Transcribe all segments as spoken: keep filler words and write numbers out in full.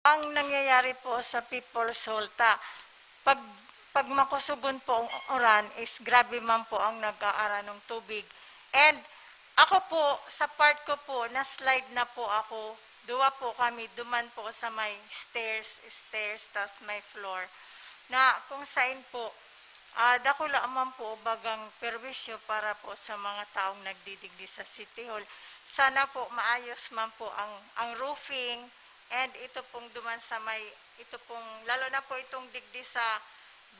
Ang nangyayari po sa People's Hall, ta, pag, pag makusugon po ang uran, is grabe man po ang nag-aara ng tubig. And ako po, sa part ko po, na-slide na po ako. Duwa po kami, duman po sa may stairs, stairs, tas may floor. Na kung saan po, ah, dakula man po bagang perwisyo para po sa mga taong nagdidigdi sa City Hall. Sana po maayos man po ang, ang roofing, and ito pong duman sa may, ito pong, lalo na po itong digdi sa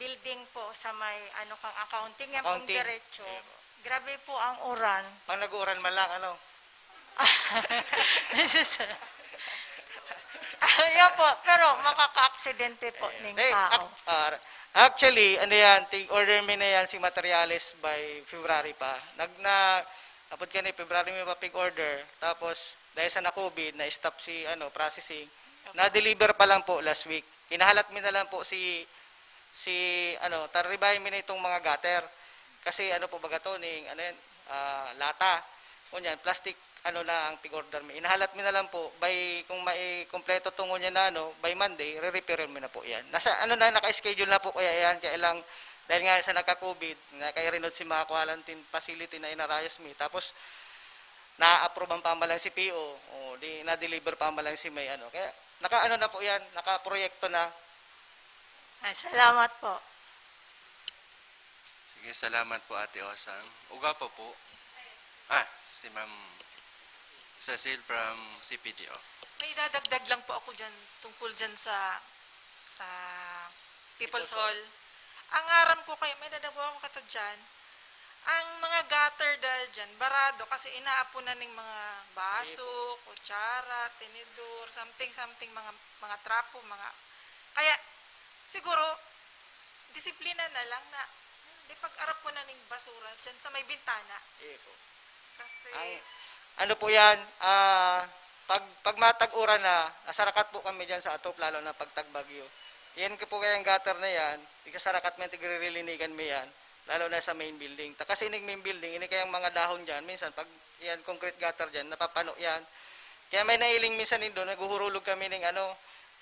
building po sa may, ano, kang accounting, yan pong Accounting. Diretso. Ayan po. Grabe po ang uran. Pag nag-uuran man lang, ano? Ayun po, pero makaka-aksidente po ning Hindi, tao. ac-, ah, actually, ano yan, tig-order mi na yan si materyales by February pa. Nag-, na, apod ka ni February mi pa pig-order. Tapos, dahil sa na-COVID, na-stop si, ano, processing. Na-deliver pa lang po last week. Hinahalat mi na lang po si, si, ano, taribayan mi na itong mga gutter. Kasi, ano po baga to, ning, ano yan, ah, lata. Ngunyan, plastic, ano na ang pig-order mi. Hinahalat mi na lang po, by, kung maikumpleto to ngunyan na, ano, by Monday, re-repair mi na po yan. Nasa, ano na, naka-schedule na po kaya yan. Kaya lang, dahil nga sa nagka-COVID, naka-i-renot si mga quarantine facility na inarayos mi. Tapos, na-approve ang pamalang si P O, o di na-deliver pamalang si may ano. Kaya, naka-ano na po yan, naka-proyekto na. Ah, salamat po. Sige, salamat po, Ate Osang. Uga pa po. Ah, si Ma'am Cecil from C P D O. May dadagdag lang po ako dyan, tungkol dyan sa, sa People's People's Hall. Hall. Ang aram ko kayo, may dadagdag ako kato dyan. Ang mga gutter dahil dyan, barado kasi inaaponan ning mga baso, Sige po. Kutsara, tinidor, something, something, mga, mga trapo, mga, kaya, siguro, disiplina na lang na, di pag-arap ko na ning basura dyan sa may bintana. Sige po. Kasi Ang, ano po yan, ah, pag, pag matag-uran na, nasarakat po kami dyan sa atop, lalo na pag tagbagyo. Yan po kaya yung gutter na yan, ikasarakat mo yan, tigririlinigan mo yan, lalo na sa main building. Ta-, kasi ining main building, ini kayang mga dahon dyan, minsan pag yan, concrete gutter dyan, napapano yan. Kaya may nailing minsan nindo, naghuhurulog kami ning ano,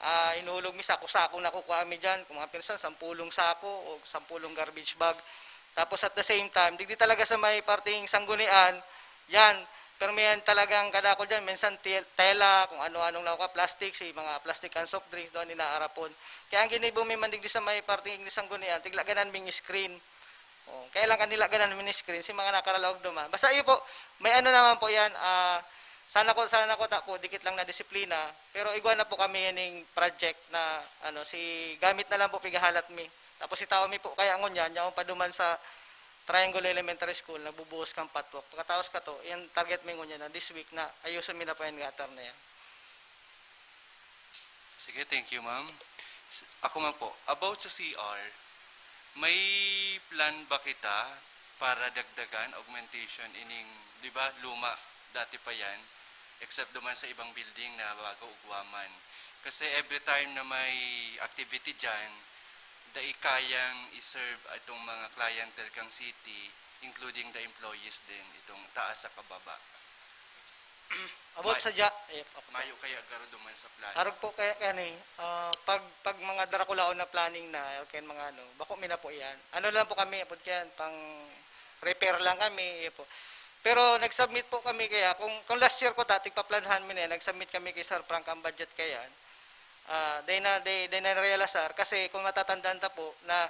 ah, inuhulog mi, sako-sako na kukua mi dyan. Kung mga pinsan, sampulong sako o sampulong garbage bag. Tapos at the same time, digdi talaga sa may parting sanggunian, yan, pero may yan talagang kadako dyan, minsan til-, tela, kung ano-anong nakuha, plastic, si mga plastic and soft drinks, doon inaarapon. Kaya ang ginibo mi man digdi sa may parting sanggunian, tiglaganan ming screen. Oh, kaya lang kanila ganan mini-screen si mga nakaralaog duman. Basta iyo po, may ano naman po yan, ah, sana ko, sana ko ta po, dikit lang na disiplina. Pero igwa na po kami yaning project na, ano, si gamit na lang po, pigahalat mi. Tapos itao mi po, kaya ngunyan, yaon pa duman sa Triangle Elementary School, nagbubuhos kang patwalk. Pagkatapos ka to, yan target mi ngunyan na this week na ayusin mi na po yan gutter na yan. Sige, thank you, ma'am. S-, ako man po, about sa C R, may plan ba kita para dagdagan, augmentation ining, di ba, luma, dati pa yan, except duman sa ibang building na bago ugwa man. Kasi every time na may activity dyan, dai kayang i-serve itong mga clientele kang city, including the employees din, itong taas sa kababa. About May-, sa ja-, eh, ako po. Mayo kaya garo duman sa plano? Arog po kaya, kani, ah, pag, pag mga Draculaon na planning na, kaya mga ano, bako mi na po yan. Ano lang po kami, apod kayan, pang repair lang kami, yun po. Pero nag-submit po kami kaya, kung, kung last year ko ta, tigpaplanahan mi na yan, nag-submit kami kay Sir Frank ang budget kayan. Ah, day na, day, day na realizar, kasi kung matatandaan ta po na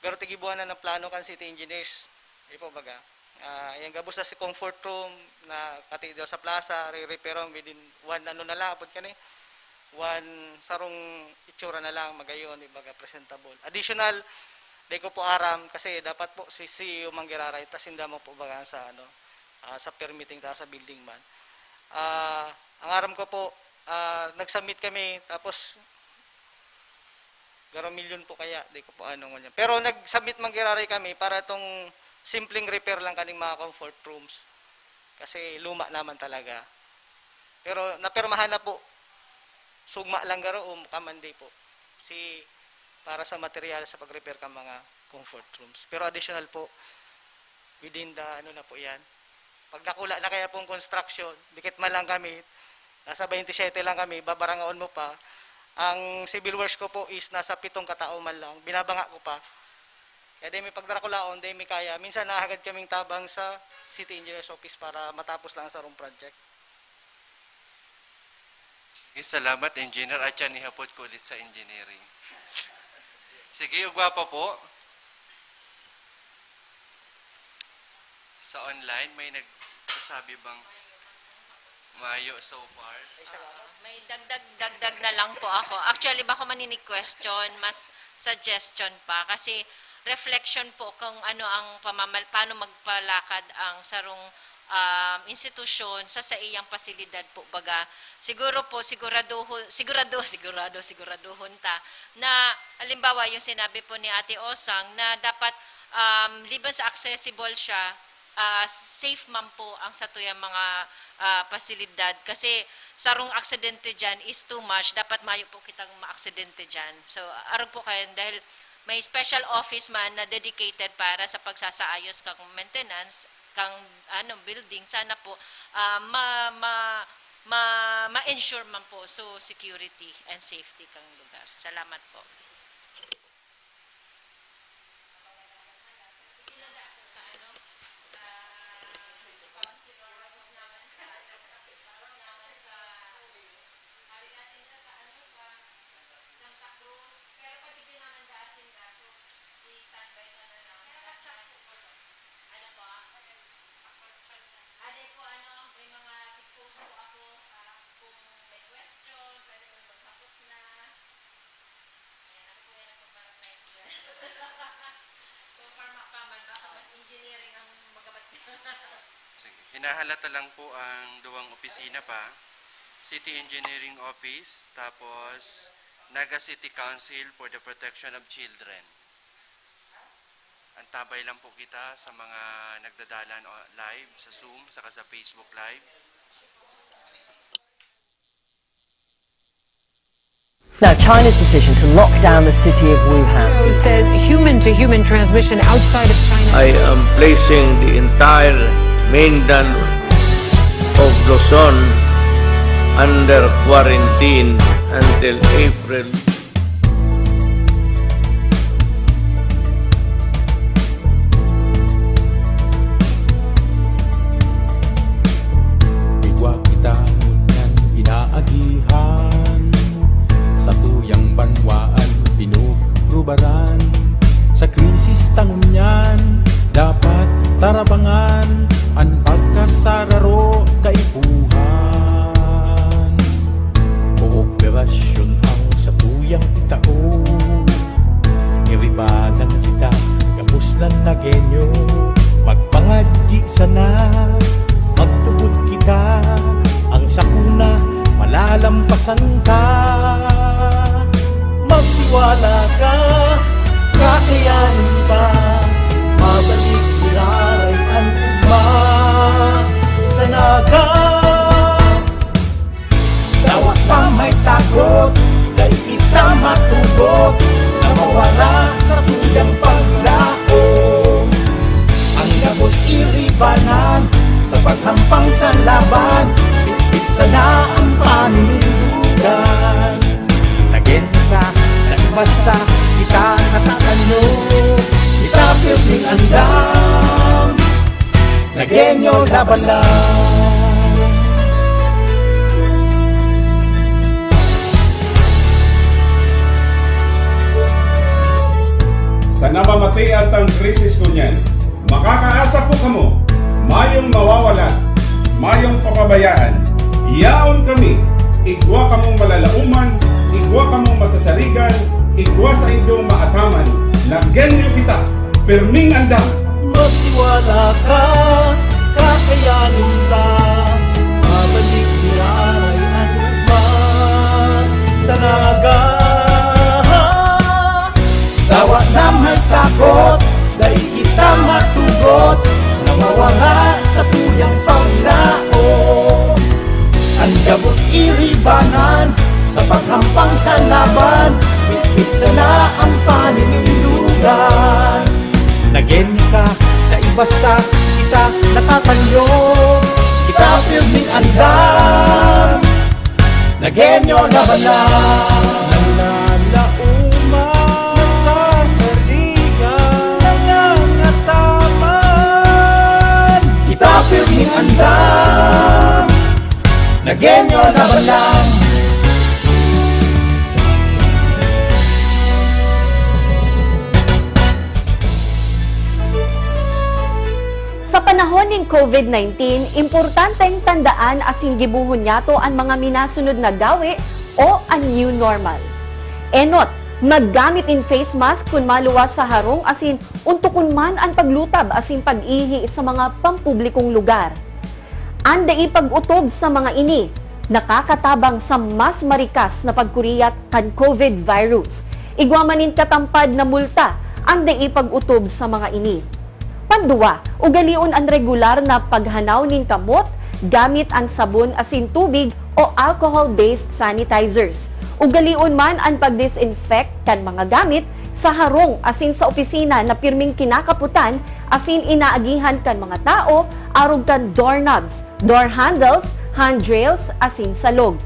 garo tigibuan na ng plano kan city engineers. Di po baga? Ah, yan gabos na si comfort room na kati daw sa plaza, re-repair within one ano na lang, apod kani, one sarong itsura na lang, magayon, di baga, presentable. Additional, di ko po aram, kasi dapat po si C E O manggiraray, tas hindi mo po baga sa, ano, ah, sa permitting ta sa building man. Ah, ang aram ko po, ah, nag-submit kami, tapos garo milyon po kaya, di ko po ano ngunyan. Pero nag-submit man giraray kami para itong simpleng repair lang kaning mga comfort rooms. Kasi luma naman talaga. Pero napirmahan na po. Sugma lang garo o kamandi po. Si, para sa material sa pag-repair ka mga comfort rooms. Pero additional po, within the ano na po yan. Pag dakula na kaya pong construction, dikit man lang kami, Nasa twenty-seven lang kami, babarangaon mo pa. Ang civil works ko po is nasa pitong katao man lang, binabanga ko pa. Kaya di may pagdarakulaon, di may kaya. Minsan nahagad kaming tabang sa City Engineer's Office para matapos lang sa room project. Okay, salamat, Engineer. At yan, ihapot ko ulit sa engineering. Sige, ugwa pa po. Sa online, may nagsasabi bang mayo so far? May dagdag, dagdag na lang po ako. Actually, bako maninig question, mas suggestion pa. Kasi reflection po kung ano ang pamamal, paano magpalakad ang sarong um, institusyon sa saiyang pasilidad po. Baga, siguro po, sigurado, sigurado, sigurado, siguraduhon ta na, halimbawa, yung sinabi po ni Ate Osang na dapat um, liban sa accessible siya, ah, safe man po ang satuyang mga ah, pasilidad. Kasi sarong aksidente dyan is too much. Dapat mayo po kitang maaksidente dyan. So, arog po kayo dahil may special office man na dedicated para sa pagsasaayos kang maintenance, kang ano, building. Sana po ah, ma, ma, ma, ma-ensure man po so security and safety kang lugar. Salamat po. Sige. Hinahalata lang po ang duwang opisina pa, City Engineering Office, tapos Naga City Council for the Protection of Children. Antabay lang po kita sa mga nagdadalan live sa Zoom saka sa Facebook Live. Now, China's decision to lock down the city of Wuhan says human-to-human transmission outside of China. I am placing the entire mainland of Luzon under quarantine until April. Igwa kita ngunyan pinaagihan, satuyang banwaan pinugrubaran. Sa krisis ta ngunyan, dapat tarabangan an pagkasararo kaipuhan. Kooperasyon ang satuyang itao. Iribanan kita, gabos na Nagueño. Magpangadyi sana, magtubod kita. Ang sakuna, malalampasan ta. Magtiwala ka, kakayanin ta. Mabalik giraray an ugma sa Naga. Dawa pa may takot, dai kita matugot na mawara sa tuyang paglaom. Ang gabos iribanan sa paghampang sa laban, bitbit sana ang paninindugan. Nagenta, naibasta, kita natatanyo, kita pirming andam. Nagueño laban lang. Sa namamatian tang krisis ngunyan, makakaasa po kamo, mayong mawawala, mayong papabayaan. Yaon kami, igwa kamong malalaoman, igwa kamong masasarigan, igwa saindong maataman. Nagueño kita, pirming andam. Magtiwala ka, kakayanin ta. Mabalik ni Aray an ugma sa Naga. Dawa na may takot, dai kita matugot na mawara sa tuyang paglaom. An gabos iribanan sa paghampang sa laban, bitbit sana ang paninindugan. Nagueño ka, dai basta kita natatanyo, kita pirming andam. Nagenyo na ba lang? Nalalauma, nasasarigan, nangangataman. Itapir ning andam. Nagenyo na ba lang? Sa panahon nin COVID nineteen, importanteng tandaan asin gibohon niyato an mga minasunod na gawe o an new normal. Enot, maggamit nin face mask kun maluwas sa harong asin ontokon man an paglutab asin pag-ihi sa mga pampublikong lugar. An dai pag-otob sa mga ini nakakatabang sa mas marikas na pagkuriyat kan COVID virus. Igwa man nin katampad na multa an dai pag-otob sa mga ini. Panduwa, ugalion an regular na paghanaw nin kamot gamit an sabon asin tubig o alcohol-based sanitizers. Ugalion man an pag-disinfect kan mga gamit sa harong asin sa opisina na pirming kinakapotan asin inaagihan kan mga tao arog kan doorknobs, door handles, handrails, asin salog.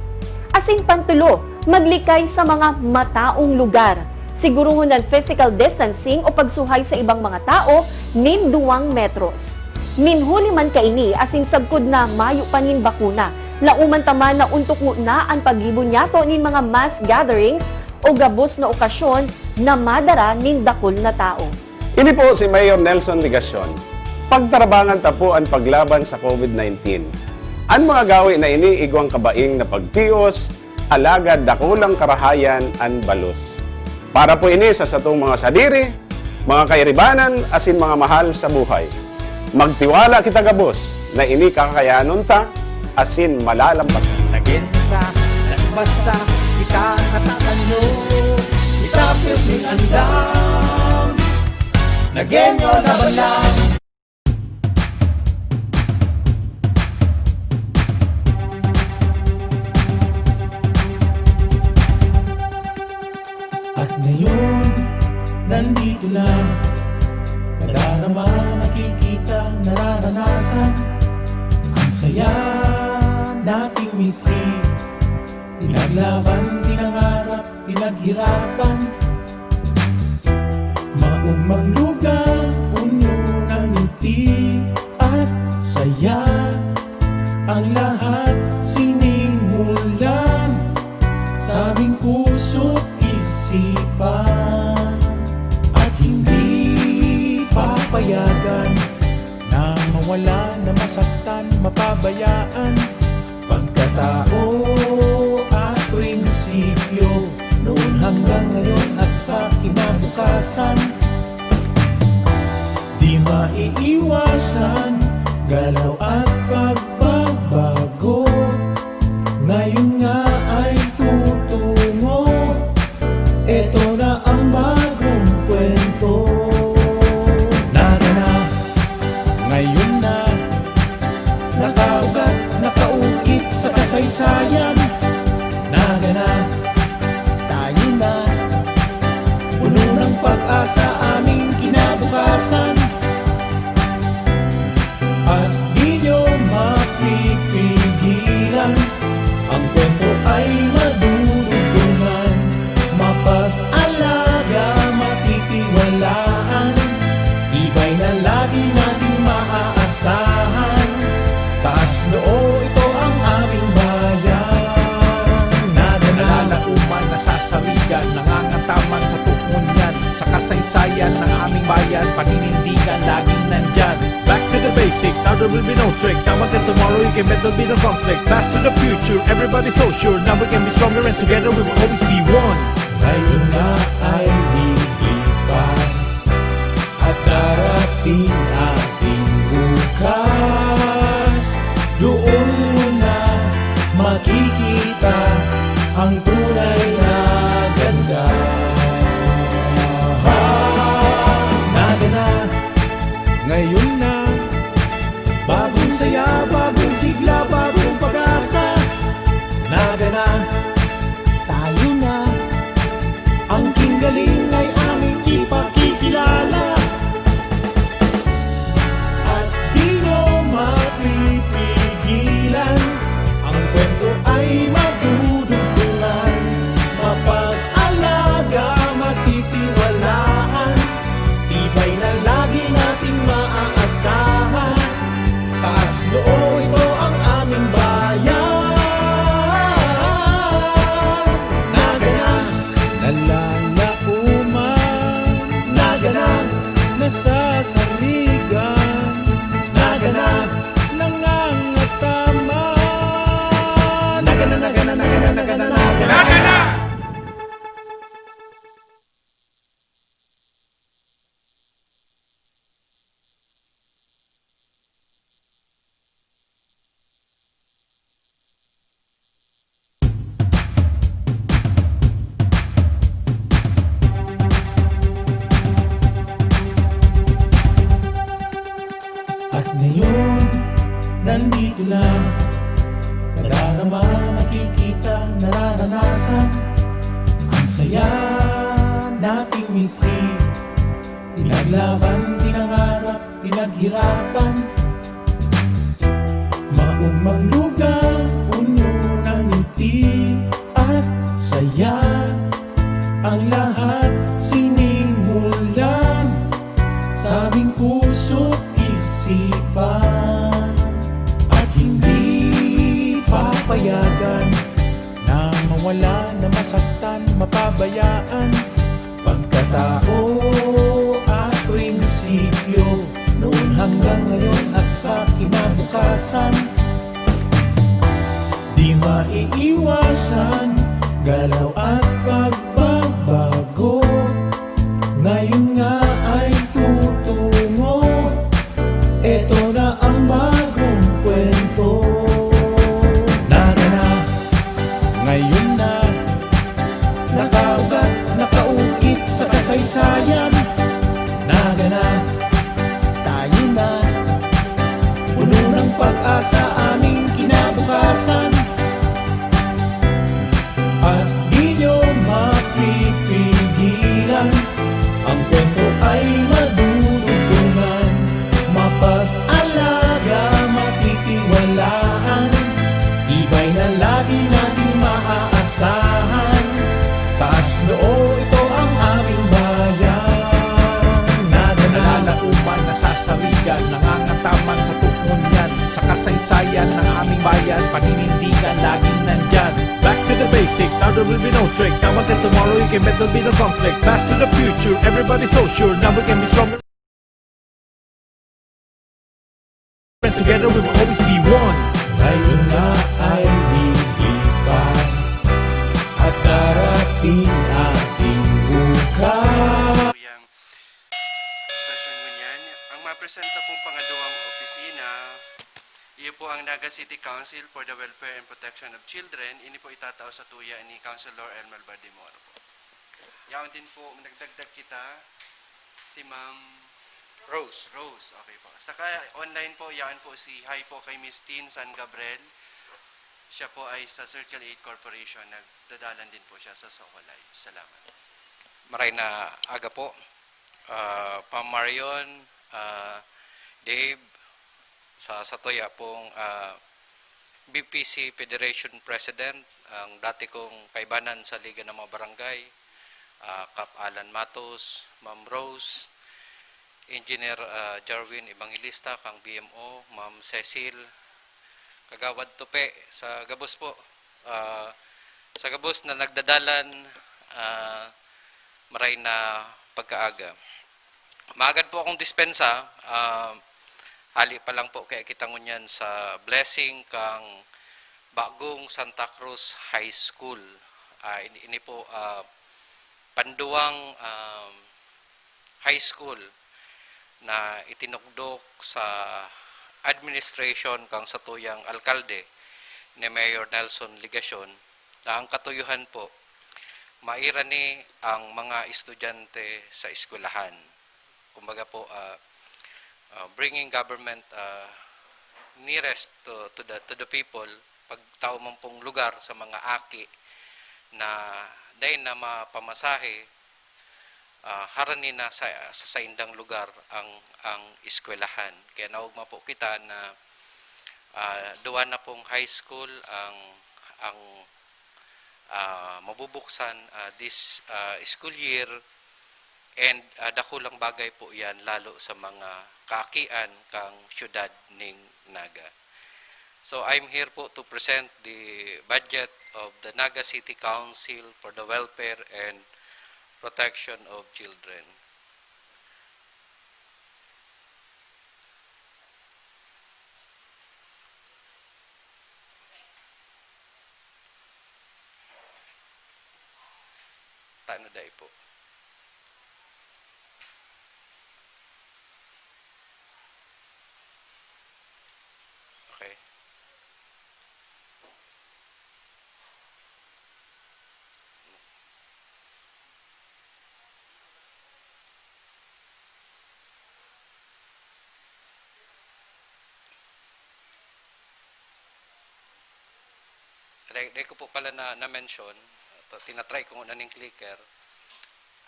Asin pantulo, maglikay sa mga mataong lugar. Sigurohon an physical distancing o pagsuhay sa ibang mga tao nin duwang metros. Nin huli man kaini asin sagkod na mayo pa nin bakuna, lauman ta man na ontok ngona an paggibo niyato nin mga mass gatherings o gabos na okasyon na madara nin dakul na tao. Ini po si Mayor Nelson Legacion. Pagtarabangan ta po an paglaban sa COVID nineteen. An mga gawe na ini igwang kabaing na pagtios, alagad dakulang karahayan an balos. Para po ini sa satong mga sadiri, mga kairibanan, asin mga mahal sa buhay. Magtiwala kita gabos na ini kakayanon ta asin malalampasan. Nagin ka, nagbasta, kita natatanyo, kita pirming andam. Nagenyo na ba lang? At ngayon, nandito na. Nadarama, nakikita, nararanasan. Ang saya nating mitri. Pinaglaban, pinangarap, pinaghirapan. Maugmang lugar, puno ng ngiti at saya. Ang lahat sinimulan sa aming puso't isipan. At hindi papayagan na mawala, na masaktan, mapabayaan. Pagkatao at prinsipyo, noon hanggang ngayon at sa kinabukasan. Di maiiwasan, galaw at pagbabago. Ngayon nga ay tutungo, eto na ang bagong kwento. Nagana, ngayon na, nakaugat, nakaukit sa kasaysayan. Nagana, tayo na, puno ng pag-asa aming kinabukasan. At di nyo mapipigilan, ang kwento ay madudugtungan. Mapag-alaga, matitiwalaan, tibay na lagi nating maaasahan. Taas noo, ito ang aming bayan. Nagana, nalalaoman, nasasarigan, nangangataman sa tuon yan. Sa kasaysayan ng aming bayan, paninindigan, laging nandyan. Back to the basic, now there will be no tricks. Now until tomorrow, you can bet there'll be no conflict. Pass to the future, everybody so sure. Now we can be stronger and together we will always be one. Ngayon na ay lilipas at darating ating bukas. Doon mo na makikita ang tunay na ganda. Nagana, ngayon na, bagong saya, bagong sigla, bagong pag-asa. Nagana, tayo na, ang kinggaling ay aming ipakikilala. At di nyo mapipigilan, ang kwento ay madudugtungan. Nandito na, nadarama, nakikita, nararanasan. Ang saya nating mitri, pinaglaban, pinangarap, pinaghirapan. Maugmang lugar, puno ng ngiti at saya. Ang lahat sinimulan sa aming puso't isipan. At hindi papayagan na mawala, na masaktan, mapabayaan. Pagkatao at prinsipyo, noon hanggang ngayon at sa kinabukasan. Di maiiwasan, galaw at pagbabago. Ngayon nga ay tutungo. Eto na ang bagong kwento. Naga na, ngayon na. Nakaugat, nakaukit sa kasaysayan. Naga na, tayo na. Puno ng pag-asa aming kinabukasan. At di nyo mapipigilan. Ang kwento ay madudugtungan. Mapag-alaga, matitiwalaan. Tibay na lagi nating maaasahan. Taas noo, ito ang aming bayan. Naga na. Nalalaoman, nasasarigan, nangangataman sa tungkol niyan. Sa kasaysayan ng aming bayan, paninindigan, laging nandyan. Back to the basic, now there will be no tricks. Now until tomorrow, you can bet there'll be no conflict. Pass to the future, everybody so sure. Now we can be stronger. And together we will always be one. Ngayon na ay lilipas at darating ating bukas. Yang session ngunyan, ang mapresenta pong pangadawang opisina, iyo po ang Naga City Council for the Welfare and Protection of Children. Ini po itatao sa tuya ni Councilor Elmer Badimoro po. Yaon din po, nagdagdag kita, si Ma'am Rose. Rose, okay po. Saka online po, yaon po si, hi po kay Miss Tin San Gabriel. Siya po ay sa Circle eight Corporation. Nagdadalan din po siya sa Soho Live. Salamat. Maray na aga po, ah, Pam Marion, ah, Dave, sa satuya pong, ah, B P C Federation President, ang dati kong kaibanan sa Liga ng mga Barangay, ah, Kap Alan Matos, Ma'am Rose, Engineer, ah, Jarwin Evangelista, kang B M O, Ma'am Cecil, Kagawad Tupe, sa gabos po, ah, sa gabos na nagdadalan, ah, maray na pagkaaga. Maagad po akong dispensa, ah, hali pa lang po kaya kita ngunyan sa blessing kang bagong Santa Cruz High School. Ah, ini, ini po, ah, panduwang, ah, high school na itinukdok sa administration kang satuyang alkalde ni Mayor Nelson Legacion, na ang katuyuhan po, mairani ang mga estudyante sa eskwelahan. Kumbaga po, ah, ah, bringing government, ah, nearest to, to the, to the people, pagtao man pong lugar sa mga aki na dai na mapamasahe, ah, harani na sa, sa saindang lugar ang, ang eskwelahan. Kaya naogma po kita na, ah, duwa na pong high school ang, ang, ah, mabubuksan, ah, this, ah, school year. And, ah, dakulang bagay po yan lalo sa mga kaakian kang siyudad ning Naga. So, I'm here po to present the budget of the Naga City Council for the Welfare and Protection of Children. Tano dai po. Okay. Dai, dai ko po pala na, na-mention, ito, tinatry ko na ning clicker.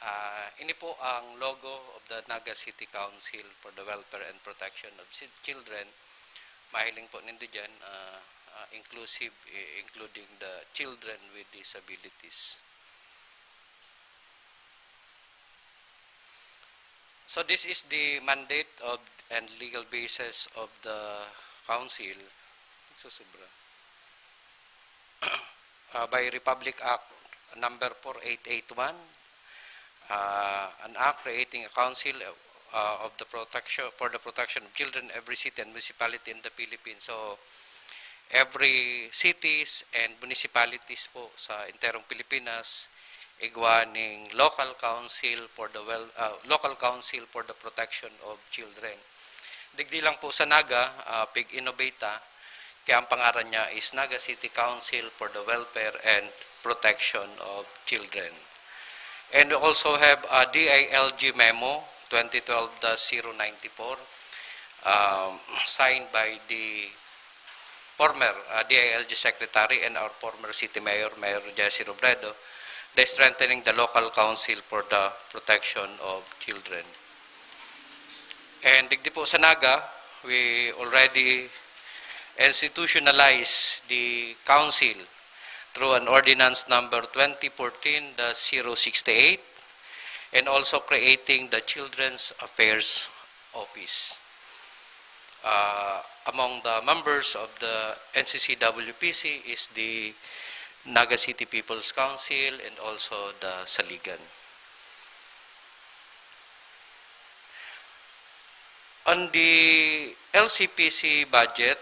Ah, ini po ang logo of the Naga City Council for the Welfare and Protection of Chil- Children. Mahiling po nindo dyan, ah, ah, inclusive, i- including the children with disabilities. So this is the mandate of and legal basis of the council. Susubra. Uh, by Republic Act number four eight eight one, uh, an act creating a council, uh, of the protection, for the protection of children, every city and municipality in the Philippines. So, every cities and municipalities po sa enterong Pilipinas, igwa ning local council for the well, uh, local council for the protection of children. Digdi lang po sa Naga, uh, pig-innovate ta, kaya ang pangaran niya is Naga City Council for the Welfare and Protection of Children. And we also have a D I L G memo twenty twelve dash zero ninety-four, um, signed by the former, uh, D I L G secretary and our former city mayor, Mayor Jesse Robredo, the strengthening the local council for the protection of children. And digdi po sa Naga, we already institutionalize the council through an ordinance number twenty fourteen dash zero sixty-eight and also creating the Children's Affairs Office. Uh, among the members of the N C C W P C is the Naga City People's Council and also the Saligan. On the L C P C budget,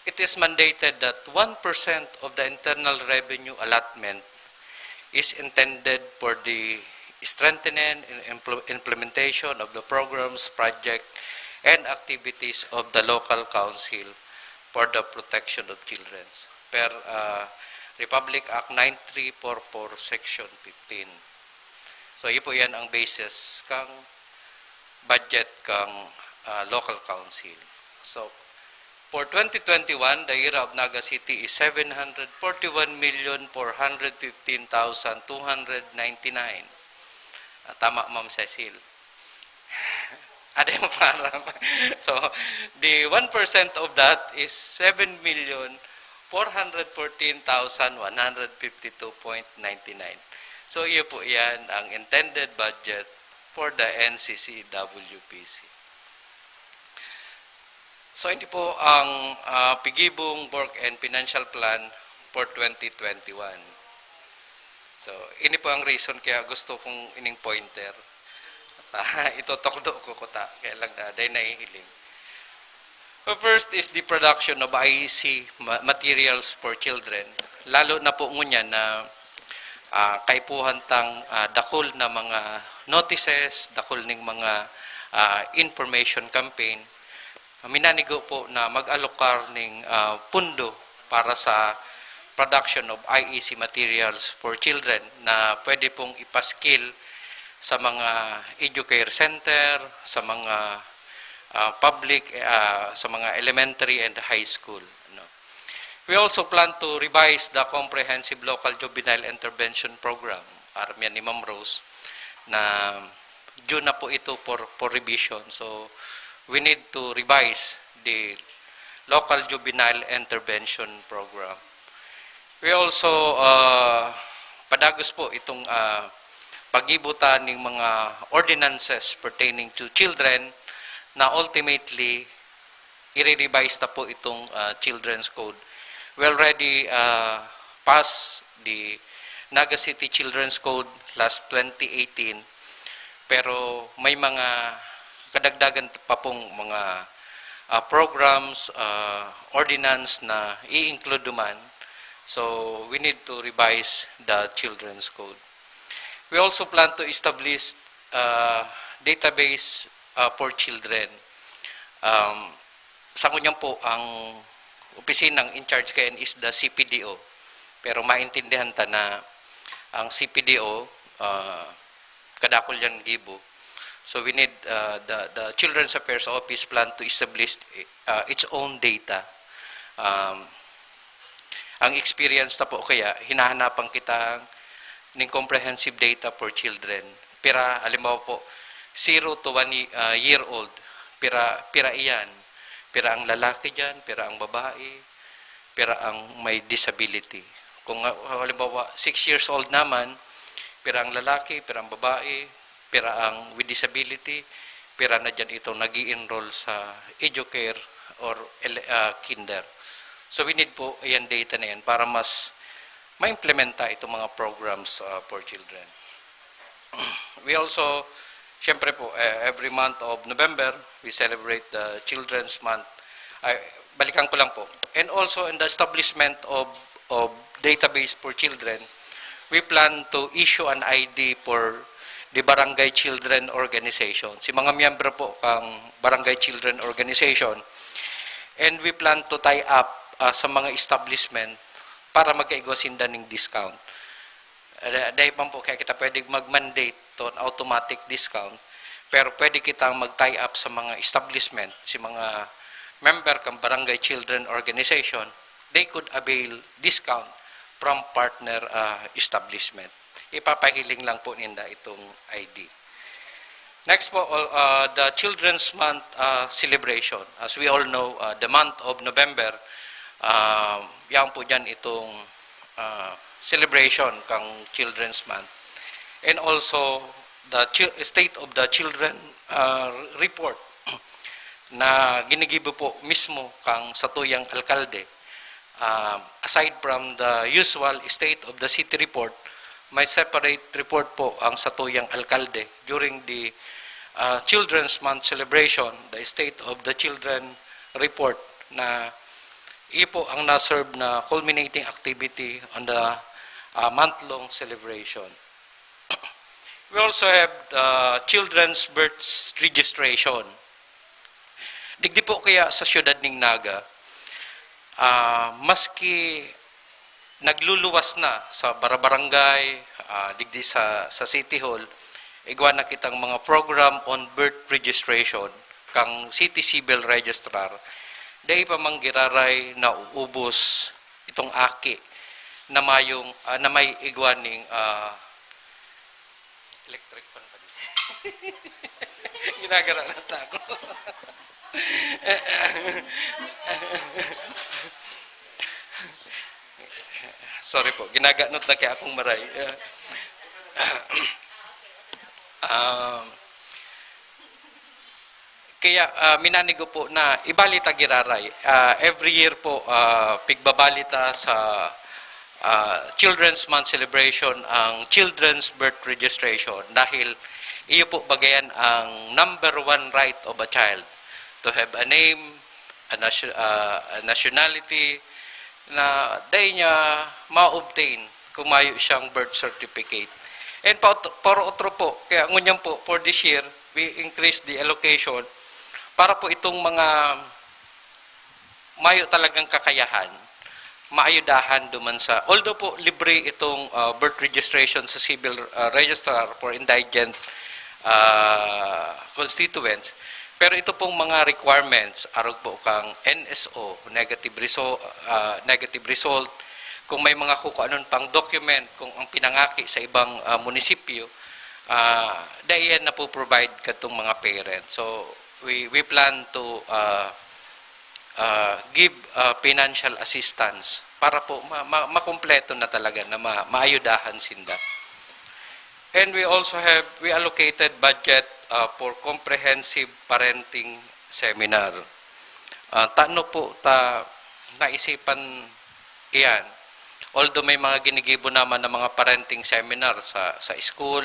it is mandated that one percent of the internal revenue allotment is intended for the strengthening and impl- implementation of the programs, project, and activities of the local council for the protection of children, per, uh, Republic Act nine three four four, Section fifteen. So, iyo po yan ang basis kang budget kang, uh, local council. So, for twenty twenty-one, the ira of Naga City is seven hundred forty-one million four hundred fifteen thousand two hundred ninety-nine. Ah, tama, Ma'am Cecil. Ada yung para. So, the one percent of that is seven million four hundred fourteen thousand one hundred fifty-two point ninety-nine. So, iyo po yan ang intended budget for the N C C W P C. So, ini po ang, ah, pigibong work and financial plan for twenty twenty-one. So, ini po ang reason kaya gusto kong ining pointer. Ah, itotokdo ko kuta, kaya lang na, dahil nahihiling. So, first is the production of I E C ma- materials for children. Lalo na po ngunyan na, ah, kaipuhan tang, ah, dakul na mga notices, dakul ning mga, ah, information campaign. Minanigo po na mag-alokar ning, ah, pundo para sa production of I E C materials for children na pwede pong ipaskil sa mga educare center, sa mga, ah, public, ah, sa mga elementary and high school, no? We also plan to revise the Comprehensive Local Juvenile Intervention Program, aram yan ni Ma'am Rose, na due na po ito for, for revision. So, we need to revise the Local Juvenile Intervention Program. We also, uh, padagos po itong, uh, paggibo ta ning mga ordinances pertaining to children na ultimately i-revise ta po itong, uh, Children's Code. We already, uh, passed the Naga City Children's Code last twenty eighteen, pero may mga kadagdagan pa pong mga, uh, programs, uh, ordinance na i-include duman. So, we need to revise the Children's Code. We also plan to establish, uh, database, uh, for children. Um, sa ngunyan po, ang opisinang in charge kayan is the C P D O. Pero maintindihan ta na ang C P D O, ah, kadakul yan gibo. So we need uh, the, the Children's Affairs Office plan to establish uh, its own data. Um, ang experience na po kaya, hinahanapan kita ning comprehensive data for children. Pira, halimbawa po, zero to one ye- uh, year old, pira, pira iyan. Pira ang lalaki dyan, pira ang babae, pira ang may disability. Kung uh, halimbawa, six years old naman, pira ang lalaki, pira ang babae, pira ang with disability, pira na dyan itong nag enroll sa educare or ele- uh, kinder. So we need po yan data na yan para mas ma-implementa itong mga programs uh, for children. We also, syempre po, eh, every month of November, we celebrate the Children's Month. Ay, balikan ko lang po. And also in the establishment of, of database for children, we plan to issue an I D for the Barangay Children Organization. Si mga miyembro po kang Barangay Children Organization, and we plan to tie up uh, sa mga establishment para magkaigwa sinda ning discount. Dahil man po kaya kita pwede mag-mandate to automatic discount, pero pwede kitang mag-tie up sa mga establishment, si mga member kan Barangay Children Organization, they could avail discount from partner uh, establishment. Ipapahiling lang po ninda itong I D. Next po, uh, the Children's Month uh, celebration. As we all know, uh, the month of November, uh, yan po dyan itong uh, celebration kang Children's Month. And also, the State of the Children uh, report na ginigibo po mismo kang satuyang alkalde. Uh, aside from the usual State of the City report, may separate report po ang satuyang alkalde during the uh, Children's Month celebration, the State of the Children report na iyo po ang na-serve na culminating activity on the uh, month-long celebration. We also have uh, children's birth registration. Digdi po kaya sa siyudad ning Naga, uh, maski nagluluwas na sa barabarangay, uh, digdi sa, sa City Hall, igwa na kitang mga program on birth registration kang City Civil Registrar, dai pa man giraray nauubos itong aki na mayong uh, na may igwa ning uh, electric fan pa dito. Ginagara na ako. Sorry po, ginaganot na kaya akong maray. um, kaya uh, minanigo po na ibalita giraray. Uh, every year po, uh, pigbabalita sa uh, Children's Month celebration ang children's birth registration dahil iyo po bagayan ang number one right of a child to have a name, a, nation, uh, a nationality na dahil niya ma-obtain kung mayo siyang birth certificate. And pa, para otro po, kaya ngunyan po, for this year, we increase the allocation para po itong mga mayo talagang kakayahan, maayudahan duman sa, although po libre itong uh, birth registration sa civil uh, registrar for indigent uh, constituents, pero ito pong mga requirements, arog po kang N S O, negative result, uh, negative result, kung may mga kukuanon pang document, kung ang pinangaki sa ibang uh, munisipyo, uh, daiyan na po provide katong mga parents. So, we, we plan to uh, uh, give uh, financial assistance para po ma- ma- makumpleto na talaga na ma- maayudahan sinda. And we also have, we allocated budget uh, for comprehensive parenting seminar. Uh, tano po ta naisipan iyan. Although may mga ginigibo naman ng mga parenting seminar sa sa school,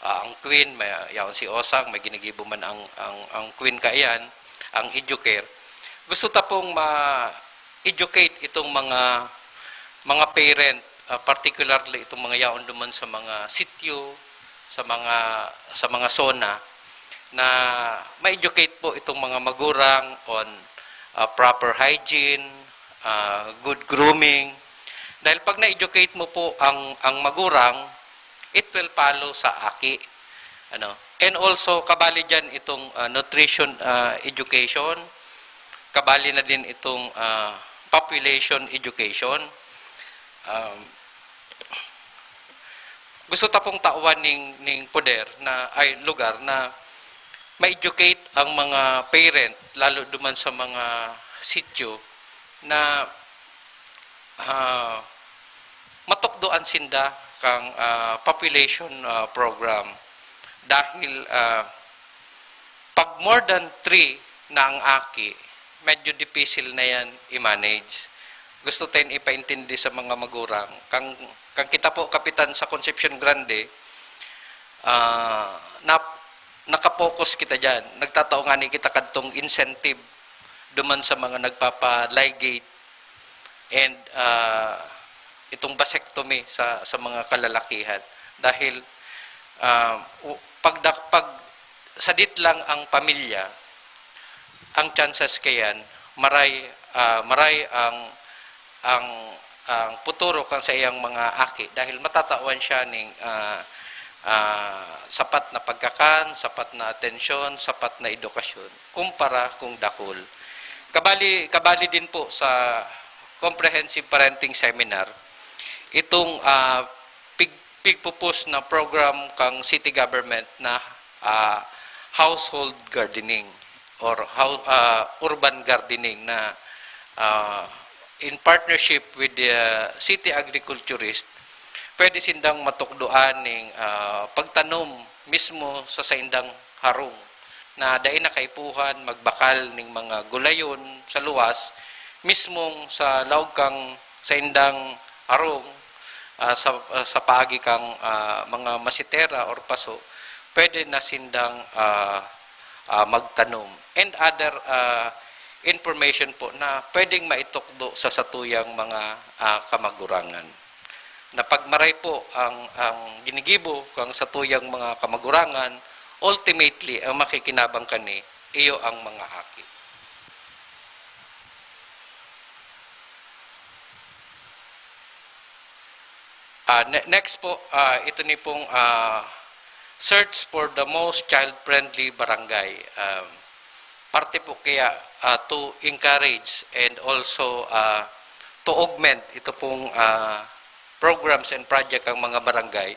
uh, ang Queen, may yaon si Osang, may ginigibo man ang ang ang Queen kaiyan, ang Educare. Gusto ta pong ma-educate itong mga mga parent, uh, particularly itong mga yaon duman sa mga sityo, sa mga sa mga zona na ma-educate po itong mga magurang on uh, proper hygiene, uh, good grooming. Dahil pag na-educate mo po ang ang magurang, it will follow sa aki. Ano? And also, kabali dyan itong, ah, nutrition, ah, education, kabali na din itong, ah, population education. Um, gusto ta pong tawan ning, ning poder na, ay, lugar na ma-educate ang mga parent, lalo duman sa mga sityo, na, ah, matukdoan sinda kang, ah, population, ah, program. Dahil, ah, pag more than three na ang aki, medyo dipisil na yan i-manage. Gusto tayong ipaintindi sa mga magurang. Kang, kang kita po, Kapitan, sa Concepcion Grande, ah, nap-, nakapokus kita dyan. Nagtatao ngani kita kadtong incentive duman sa mga nagpapa-ligate and, ah, itong vasectomy sa, sa mga kalalakihan. Dahil, ah, u-, pag dak-, pag sadit lang ang pamilya, ang chances kayan, maray, ah, maray ang, ang, ang puturo kan sa iyang mga aki, dahil matatawan siya ning, ah, ah, sapat na pagkakan, sapat na atensyon, sapat na edukasyon, kumpara kung dakul. Kabali, kabali din po sa Comprehensive Parenting Seminar, itong, ah, pig-, pigpupus na program kang city government na, ah, household gardening or hou-, ah, urban gardening na, ah, in partnership with the city agriculturist, pwede sindang matukdoan ning, ah, pagtanom mismo sa saindang harong na dai na kaipuhan magbakal ning mga gulayon sa luwas, mismong sa laog kang saindang harong, ah, sa, ah, sa paagi kang, ah, mga masitera or paso, pwede na sindang, ah, ah, magtanom. And other, ah, information po na pwedeng maitukdo sa satuyang mga, ah, kamagurangan. Na pag maray po ang, ang ginigibo kang satuyang mga kamagurangan, ultimately, ang makikinabang kani, iyo ang mga aki. Ah, ne-, next po, ah, ito ni pong, ah, search for the most child-friendly barangay. Um, parte po kaya, ah, to encourage and also, ah, to augment ito pong, ah, programs and project ang mga barangay.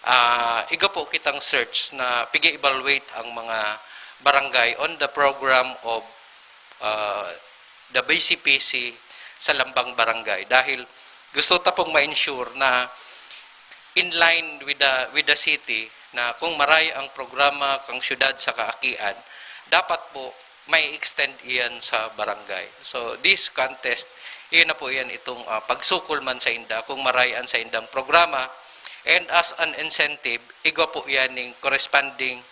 Ah, igwa po kitang search na pig-evaluate ang mga barangay on the program of, ah, the B C P C sa lambang barangay. Dahil gusto ta pong ma-ensure na in line with the, with the city, na kung maray ang programa kang syudad sa kaakian, dapat po may extend iyan sa barangay. So, this contest, iyon na po iyan itong, ah, pagsukol man sa inda, kung maray an sa indang programa. And as an incentive, igwa po iyan ning corresponding,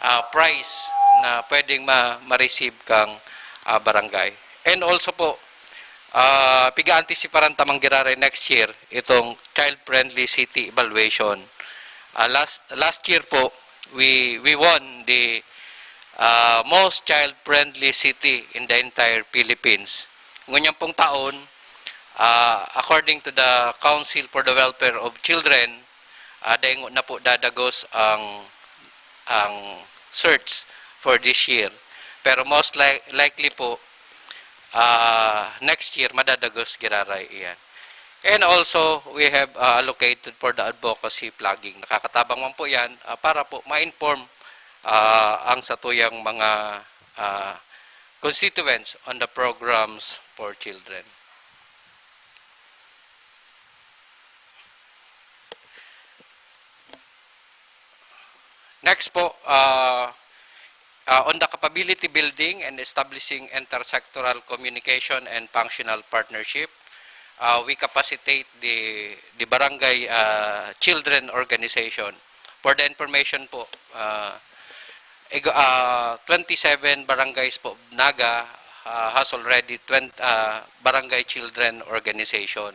ah, prize na pwedeng ma-, ma-receive kang, ah, barangay. And also po, ah, piga-antisiparan ta man giraray next year itong child-friendly city evaluation. Ah, last, last year po, we, we won the, ah, most child-friendly city in the entire Philippines. Ngunyan pong taon, ah, according to the Council for the Welfare of Children, ah, daingo na po dadagos ang, ang search for this year. Pero most li-, likely po, ah, next year, madadagos giraray iyan. And also, we have, ah, allocated for the advocacy flagging. Nakakatabang man po yan, ah, para po ma-inform, ah, ang satuyang mga, ah, constituents on the programs for children. Next po, ah, ah, on the capability building and establishing intersectoral communication and functional partnership, ah, we capacitate the, the barangay, ah, children organization. For the information po, ah, ig-, ah, twenty-seven barangays po, Naga, ah, has already twen-, ah, barangay children organization.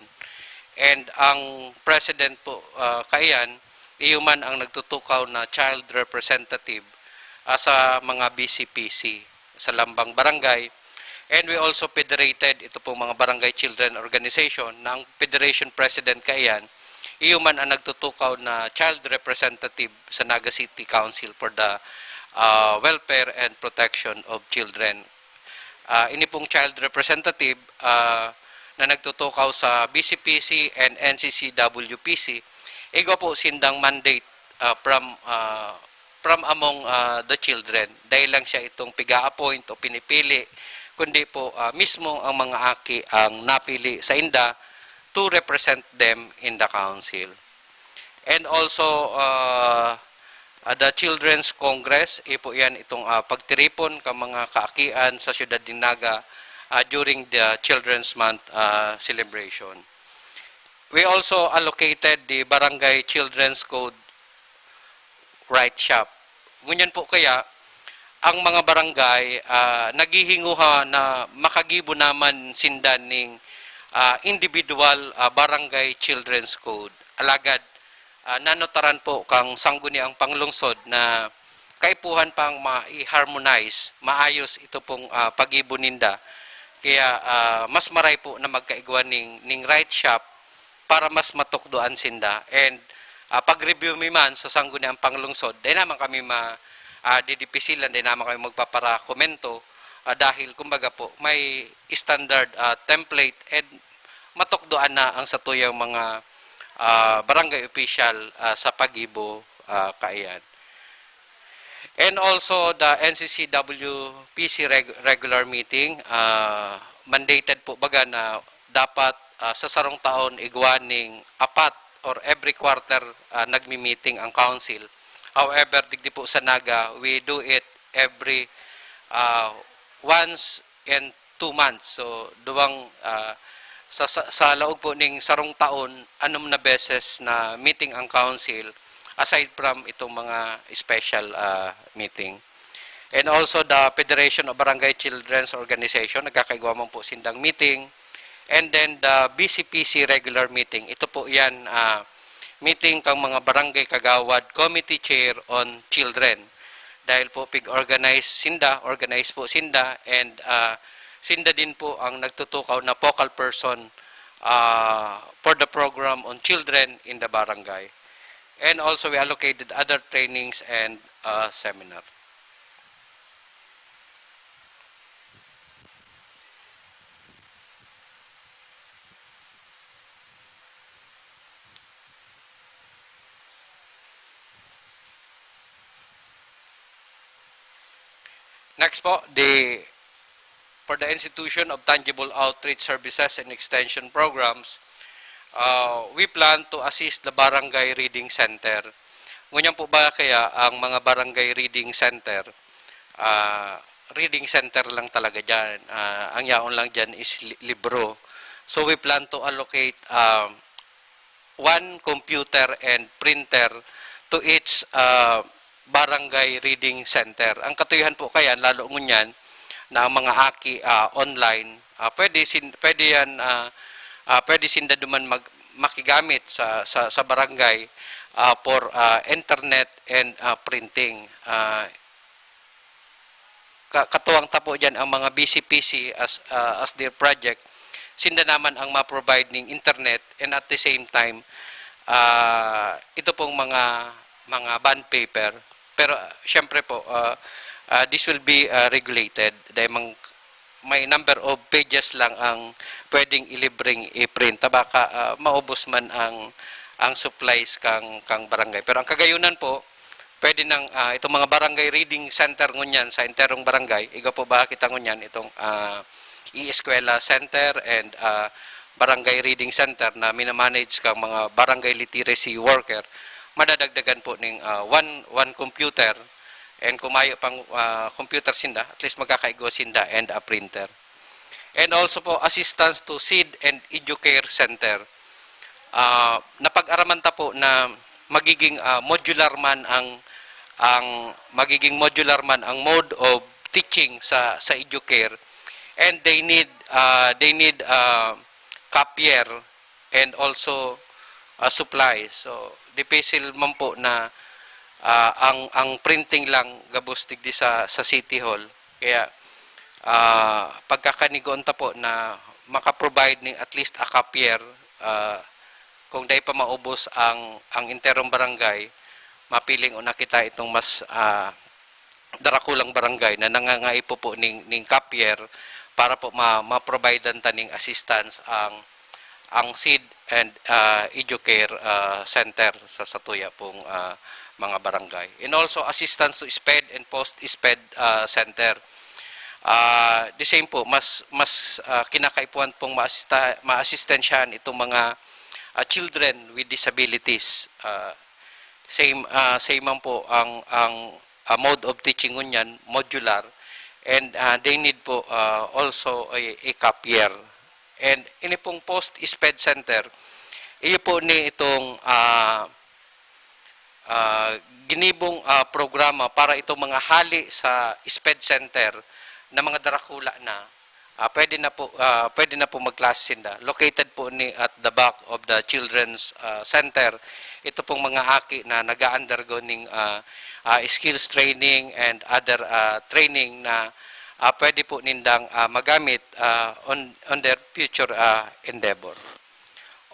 And ang president po, ah, kaiyan, iyo man ang nagtutukaw na child representative, ah, sa mga B C P C sa lambang barangay. And we also federated ito pong mga barangay children organization na ang federation president kaiyan, iyo man ang nagtutukaw na child representative sa Naga City Council for the, ah, Welfare and Protection of Children. Ah, ini pong child representative, ah, na nagtutukaw sa B C P C and N C C W P C, igwa po sindang mandate, ah, from, ah, from among, ah, the children. Dai lang siya itong piga-appoint o pinipili, kundi po, ah, mismo ang mga aki ang napili sa inda to represent them in the council. And also, ah, ah, the Children's Congress, ipo yan itong, ah, pagtiripon ka mga kaakian sa siyudad nin Naga, ah, during the Children's Month, ah, celebration. We also allocated the Barangay Children's Code Write Shop. Ngunyan po kaya, ang mga barangay, ah, naghihinguha na makagibo naman sinda ning, ah, individual, ah, barangay children's code. Alagad, ah, nanotaran po kang Sangguniang Panglungsod na kaipuhan pang ma-i-harmonize, maayos ito pong, ah, paggibo ninda. Kaya, ah, mas maray po na magkaigwa ning, ning write shop para mas matukdoan sinda. And, ah, pag-review mi man sa Sangguniang Panglungsod, dai naman kami ma-, ah, didipisilan, dai naman kami magpaparakomento, ah, dahil kumbaga po, may standard, ah, template and matukdoan na ang satuyang mga, ah, barangay official, ah, sa paggibo, ah, kaiyan. And also the N C C W P C reg-, regular meeting, ah, mandated po baga na dapat, ah, sa sarong taon igwa ning apat or every quarter, ah, nagmi-meeting ang council. However, digdi po sa Naga, we do it every, ah, once in two months. So, duwang, ah, sa, sa, sa laog po ning sarong taon, anom na beses na meeting ang council, aside from itong mga special, ah, meeting. And also the Federation of Barangay Children's Organization, nagkakaigwa man po sindang meeting. And then the B C P C regular meeting. Ito po yan, ah, meeting kang mga barangay kagawad, committee chair on children. Dahil po pig-organize sinda, organize po sinda, and, ah, sinda din po ang nagtutukaw na focal person, ah, for the program on children in the barangay. And also we allocated other trainings and, ah, seminar. Next po, the, for the institution of tangible outreach services and extension programs, uh, we plan to assist the barangay reading center. Ngunyan po ba kaya ang mga barangay reading center, ah, reading center lang talaga diyan. Ah, ang yaon lang diyan is li-, libro. So we plan to allocate, ah, one computer and printer to each, ah, barangay reading center. Ang katuyohan po kaya, lalo ngunyan na ang mga aki, ah, online, ah, pwede sin-, pwede yan, ah, ah, pwede sinda duman mag-, makigamit sa, sa, sa barangay, ah, for, ah, internet and, ah, printing. Ah, ka-, katuwang ta po diyan ang mga B C P C as, ah, as their project. Sinda naman ang ma-provide ning internet and at the same time, ah, ito pong mga, mga bond paper. Pero, ah, siyempre po, ah, ah, this will be, ah, regulated. Dahil mang-, may number of pages lang ang pwedeng ilibreng i-print. Ta baka, ah, maubos man ang, ang supplies kang, kang barangay. Pero ang kagayunan po, pwede nang, ah, itong mga barangay reading center ngunyan sa enterong barangay, igwa po ba kita ngunyan itong, ah, e-eskwela center and, ah, barangay reading center na minamanage kang mga barangay literacy worker, madadagdagan po ning, ah, one, one computer, and kung mayo pang, ah, computer sinda, at least magkakaigwa sinda and a printer. And also po, assistance to seed and educare center. Ah, napag-araman ta po na magiging, ah, modular man ang, ang magiging modular man ang mode of teaching sa, sa educare, and they need, ah, they need, ah, copier and also, ah, supplies. So, dipisil man po na, ah, ang, ang printing lang gabos digdi sa, sa City Hall. Kaya, ah, pagkakanigoon ta po na maka-provide ning at least a copier, ah, Kung dai pa maubos ang, ang enterong barangay, mapiling o nakita itong mas, ah, darakulang barangay na nangangaipo po ning, ning capier para po ma-, ma-providean ta ning assistance ang, ang seed and, ah, educare, ah, center sa satuya pong, ah, mga barangay. And also assistance to SPED and post-SPED, ah, center. Ah, the same po, mas, mas, ah, kinakaipuhan pong maasista-, maasistensyahan itong mga, ah, children with disabilities. Ah, same, ah, same man po ang, ang, ah, mode of teaching ngunyan, modular, and, ah, they need po, ah, also a, a capier. And ini pong post-SPED center, iyo po ni itong, ah, ah, ginibong, ah, programa para itong mga hali sa SPED center na mga darakula na, ah, pwede na po, ah, pwede na po magklase sinda. Located po ni at the back of the children's, ah, center. Ito pong mga aki na nag-a-undergo ning, ah, ah, skills training and other, ah, training na, ah, pwede po nindang, ah, magamit, ah, on, on their future, ah, endeavor.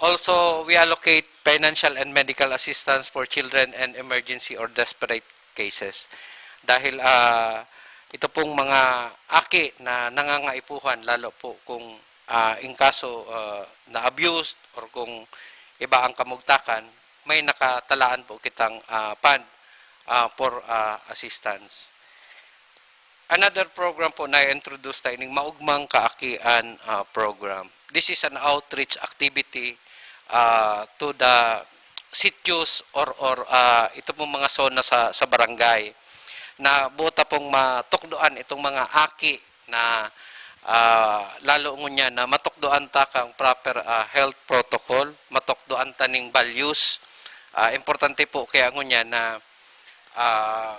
Also, we allocate financial and medical assistance for children and emergency or desperate cases. Dahil, ah, ito pong mga aki na nangangaipuhan, lalo po kung, ah, in kaso, ah, na-abused or kung iba ang kamugtakan, may nakatalaan po kitang, ah, fund, ah, for, ah, assistance. Another program po na introduce ta ining Maugmang Kaakian, ah, program. This is an outreach activity, ah, to the sitios or, or, ah, ito pong mga zona sa, sa barangay na buta pong matukdoan itong mga aki na, ah, lalo ngunyan na matukdoan ta kang proper, ah, health protocol, matukdoan ta ning values. Ah, importante po kaya ngunyan na, ah,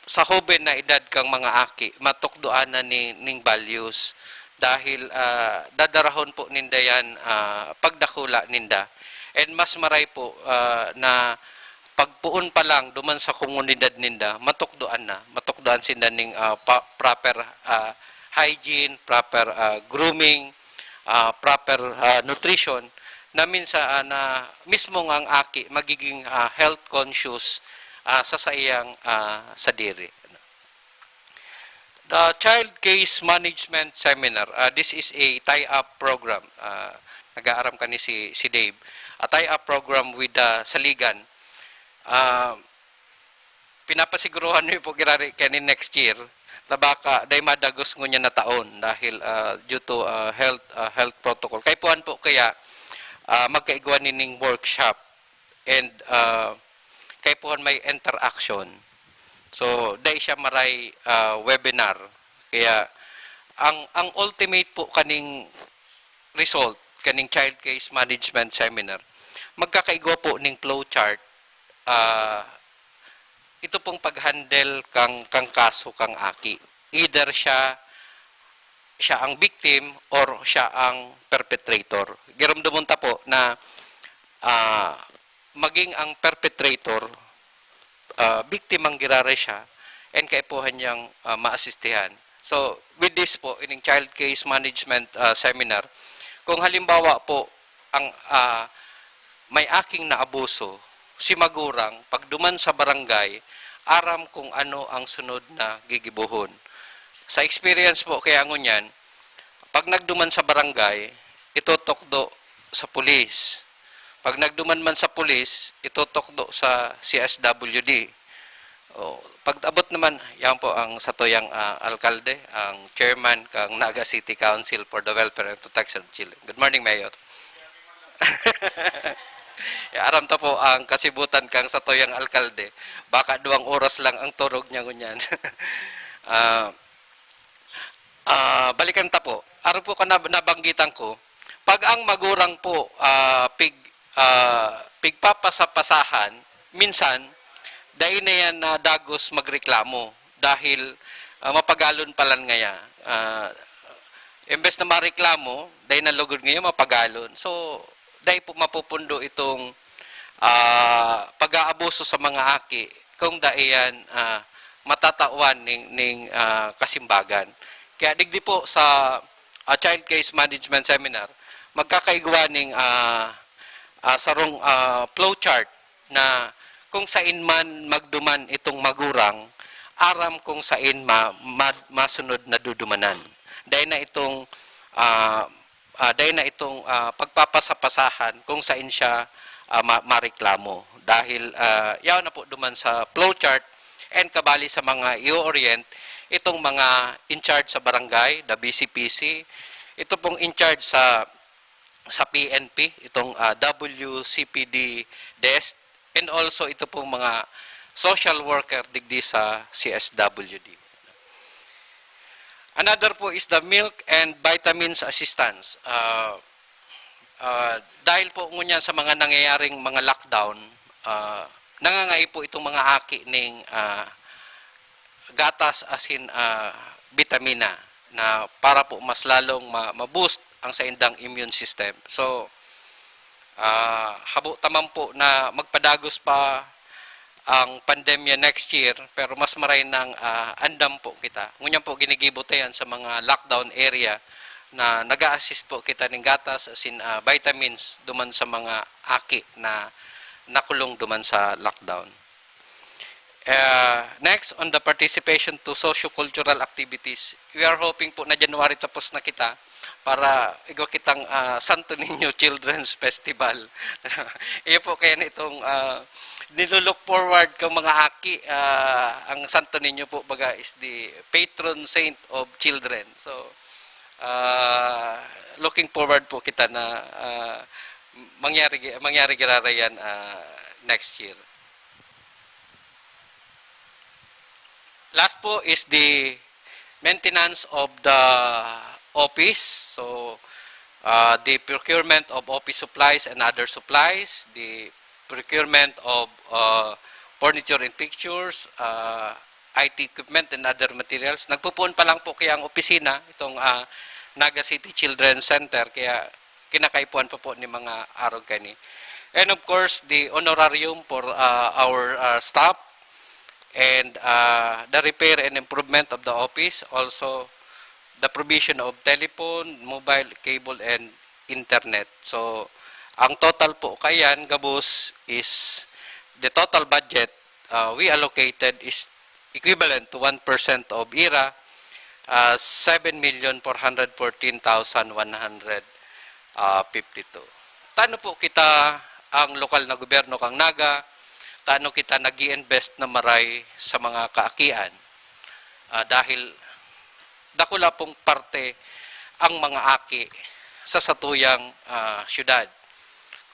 sa hoben na edad kang mga aki, matukdoan na ni, ning values. Dahil, ah, dadarahon po ninda yan, ah, pagdakula ninda. And mas maray po, ah, na pagpoon pa lang duman sa komunidad ninda, matukdoan na. Matukdoan sinda ning, ah, pa-, proper, ah, hygiene, proper, ah, grooming, ah, proper, ah, nutrition, na minsan, ah, na mismo nga ang aki magiging, ah, health conscious, ah, sa saiyang, ah, sadiri. The Child Case Management Seminar, ah, this is a tie-up program. Ah, nag-aaram kani si, si Dave. A tie-up program with the Saligan. Ah, pinapasiguruhan mi po girari kani next year na baka dai madagos ngunyan na taon dahil, ah, due to, ah, health, ah, health protocol. Kaipuhan po kaya, ah, magkaigwa nining workshop and, ah, kaipuhan may interaction. So, dai siya maray, ah, webinar. Kaya, ang, ang ultimate po kaning result, kaning Child Case Management Seminar, magkakaigwa po ning flowchart, ah, ito pong pag-handle kang, kang kaso kang aki. Either siya, siya ang victim or siya ang perpetrator. Giromdomon ta po na, ah, maging ang perpetrator, ah, biktimang giraray siya, and kaipuhan niyang, ah, maasistihan. So, with this po, ining child case management, ah, seminar, kung halimbawa po, ang, ah, may aking naabuso, si magurang, pagduman sa barangay, aram kung ano ang sunod na gigibohon. Sa experience po, kaya ngunyan, pag nagduman sa barangay, itutukdo sa pulis. Pag nagduman man sa pulis, itutukdo sa C S W D. O, pag abot naman, yan po ang satuyang, ah, alkalde, ang chairman kang Naga City Council for the Welfare and Protection of Children. Good morning, Mayor. Ya, aram ta po ang kasibutan kang satuyang alkalde. Baka duwang oras lang ang turog niya ngunyan. Ah, ah, balikan ta po. Aro po ka nab-, nabanggitan ko, pag ang magurang po, ah, pig-, ah, pigpapasa-pasahan, minsan, dai na yan na dagos magreklamo dahil, ah, mapagalon palan ngaya. Ah, imbes na mareklamo, dai na lugod ngayon mapagalon. So, dai po mapupundo itong, ah, pag-aabuso sa mga aki kung dai yan, ah, matatawan ning, ning, ah, kasimbagan. Kaya digdi po sa, ah, Child Case Management Seminar, magkakaigwa ning, ah, ah, sarong, ah, flowchart na kung sain man magduman itong magurang, aram kung sain ma-, ma-, masunod na dudumanan. Dai na itong, ah, ah, dai na itong, ah, pagpapasapasahan kung sain siya, ah, ma-, mareklamo. Dahil, ah, yaon na po duman sa flowchart and kabali sa mga i-orient itong mga in charge sa barangay, the B C P C, ito pong in charge sa, sa P N P, itong, ah, W C P D desk, and also ito pong mga social worker digdi sa C S W D. Another po is the milk and vitamins assistance. Ah, ah, dahil po ngunyan sa mga nangyayaring mga lockdown, ah, nangangaipo itong mga aki ning, ah, gatas asin, ah, bitamina na para po mas lalong ma-, ma-boost ang saindang immune system. So, ah, habo ta man po na magpadagos pa ang pandemya next year, pero mas maray nang, ah, andam po kita. Ngunyan po, ginigibo ta yan sa mga lockdown area na nag-a-assist po kita ning gatas, asin, ah, vitamins duman sa mga aki na nakulong duman sa lockdown. Ah, next, on the participation to socio-cultural activities. We are hoping po na January tapos na kita para igwa kitang, ah, Santo Niño Children's Festival. Iyo po kaya nitong, ah, nilo-look forward kang mga aki, ah, ang Santo Niño po baga is the patron saint of children. So, ah, looking forward po kita na, ah, mangyari, mangyari giraray yan, ah, next year. Last po is the maintenance of the office. So, uh, the procurement of office supplies and other supplies, the procurement of, uh, furniture and pictures, uh, I T equipment and other materials. Nagpupuon pa lang po kaya ang opisina, itong, uh, Naga City Children's Center, kaya kinakaipuhan pa po ni mga arog kani. And of course, the honorarium for, uh, our, uh, staff and, uh, the repair and improvement of the office, also the provision of telephone, mobile, cable, and internet. So, ang total po kayan, gabos, is the total budget, uh, we allocated is equivalent to one percent of ira, uh, seven million four hundred fourteen thousand one hundred fifty-two. Tano po kita ang lokal na gobyerno kang Naga, tano kita nag-i-invest na maray sa mga kaakian? Ah, dahil dakula pong parte ang mga aki sa satuyang, ah, syudad.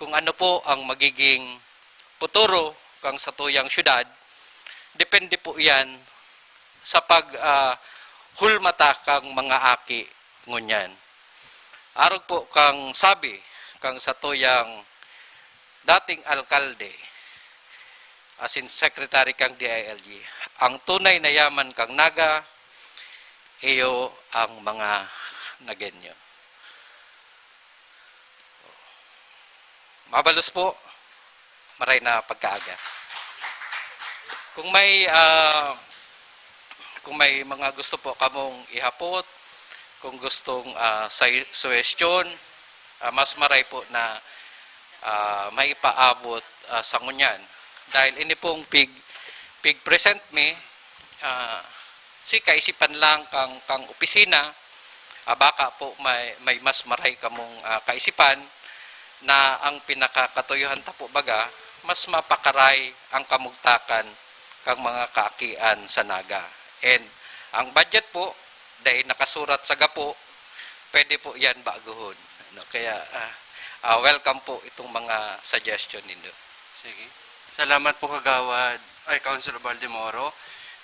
Kung ano po ang magiging futuro kang satuyang syudad, depende po iyan sa pag, ah, hulmata kang mga aki ngunyan. Arog po kang sabi kang satuyang dating alkalde, asin secretary kang D I L G, "Ang tunay na yaman kang Naga, iyo ang mga Nagenyo." Mabalos po, maray na pagkaaga. Kung may, ah, kung may mga gusto po kamong ihapot, kung gustong, ah, say-, suwestiyon, ah, mas maray po na, ah, maipaabot, ah, sa ngunyan. Dahil ini pong pig-, pig-present mi, ah, si kaisipan lang kang, kang opisina, ah, baka po may, may mas maray kamong, ah, kaisipan na ang pinakakatuyohan ta po baga, mas mapakaray ang kamugtakan kang mga kaakian sa Naga. And ang budget po, dai nakasurat sa gapo, pwede po yan baguhon. Ano, kaya, ah, ah, welcome po itong mga suggestion nindo. Sige. Salamat po, Kagawad, ay, Councilor Baldemoro.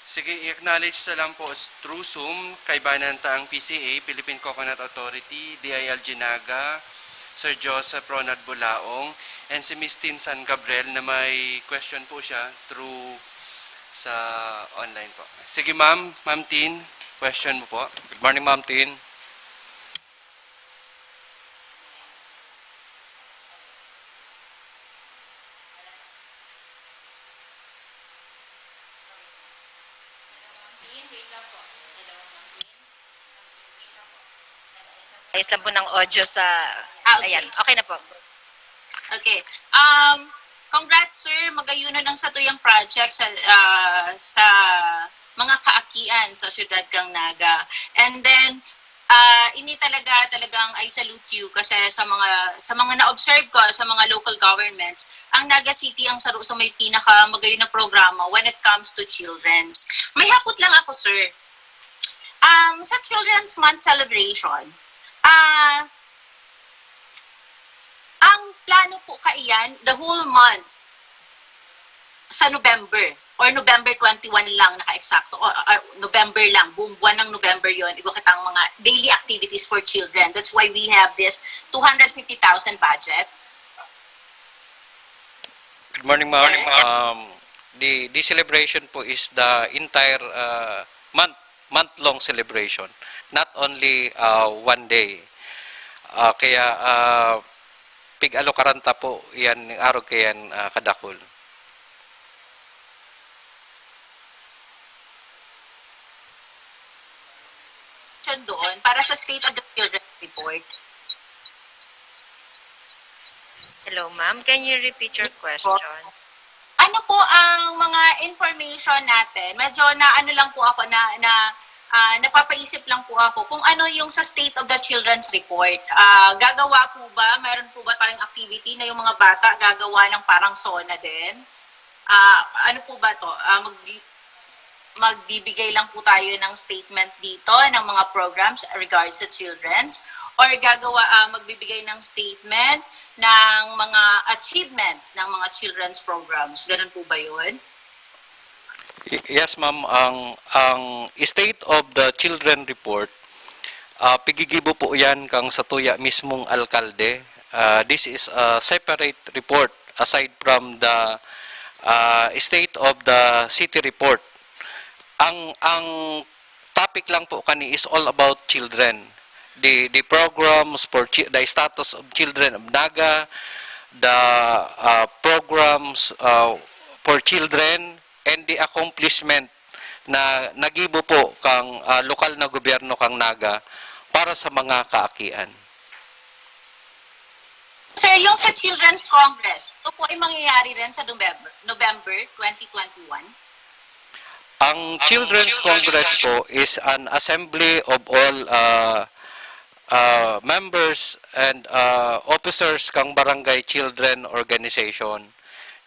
Sige, i-acknowledge na lang po s-, through Zoom, kaibanan ta ang P C A, Philippine Coconut Authority, D I L G Naga, Sir Joseph Ronald Bulaong, and si Miss Tin San Gabriel na may question po siya through sa online po. Sige, ma'am. Ma'am Tin, question mo po. Good morning, Ma'am Tin. Ayos lang po ng audio sa... Ah, okay. Ayan, okay na po. Okay. Um, congrats, sir. Magayunon ang satuyang project sa, ah, sa mga kaakian sa siyudad kang Naga. And then, ah, ini talaga, talagang I salute you kasi sa mga, sa mga na-observe ko, sa mga local governments, ang Naga City ang saro sa may pinakamagayon na programa when it comes to children's. May hakot lang ako, sir. Um, sa Children's Month celebration, ah, ang plano po kaiyan, the whole month sa November, or November twenty-one lang naka-eksakto, o, or November lang, buong buwan ng November yon, iba kitang mga daily activities for children. That's why we have this two hundred fifty thousand budget. Good morning, ma'am. Morning, ma'am. Um, the, the celebration po is the entire uh, month, month-long celebration, not only uh, one day. Uh, kaya uh, pig-alokaran ta po yan, ning arog kayan uh, kadakul. Doon para sa State of the Children Report. Hello, ma'am. Can you repeat your question? Ano po ang mga information natin? Medyo na ano lang po ako na, na ah, napapaisip lang po ako kung ano yung sa State of the Children's Report. Ah, gagawa po ba, mayroon po ba tayong activity na yung mga bata gagawa ng parang SONA din? Ah, ano po ba to? Ah, mag magbibigay lang po tayo ng statement dito ng mga programs regards sa children's, or gagawa, ah, magbibigay ng statement ng mga achievements ng mga children's programs. Ganun po ba yun? Y- Yes, ma'am. Ang ang State of the Children Report, ah, pigigibo po 'yan kang satuya mismong alkalde. Ah, this is a separate report aside from the ah, State of the City Report. Ang ang topic lang po kani is all about children. The the programs for chi- the status of children of Naga, the ah, programs ah, for children, and the accomplishment na nagibo po kang ah, lokal na gobyerno kang Naga para sa mga kaakian. Sir, yung sa Children's Congress, ito po ay mangyayari rin sa November, November twenty twenty-one? Ang Children's Congress po is an assembly of all uh, uh, members and uh, officers kang Barangay Children Organization.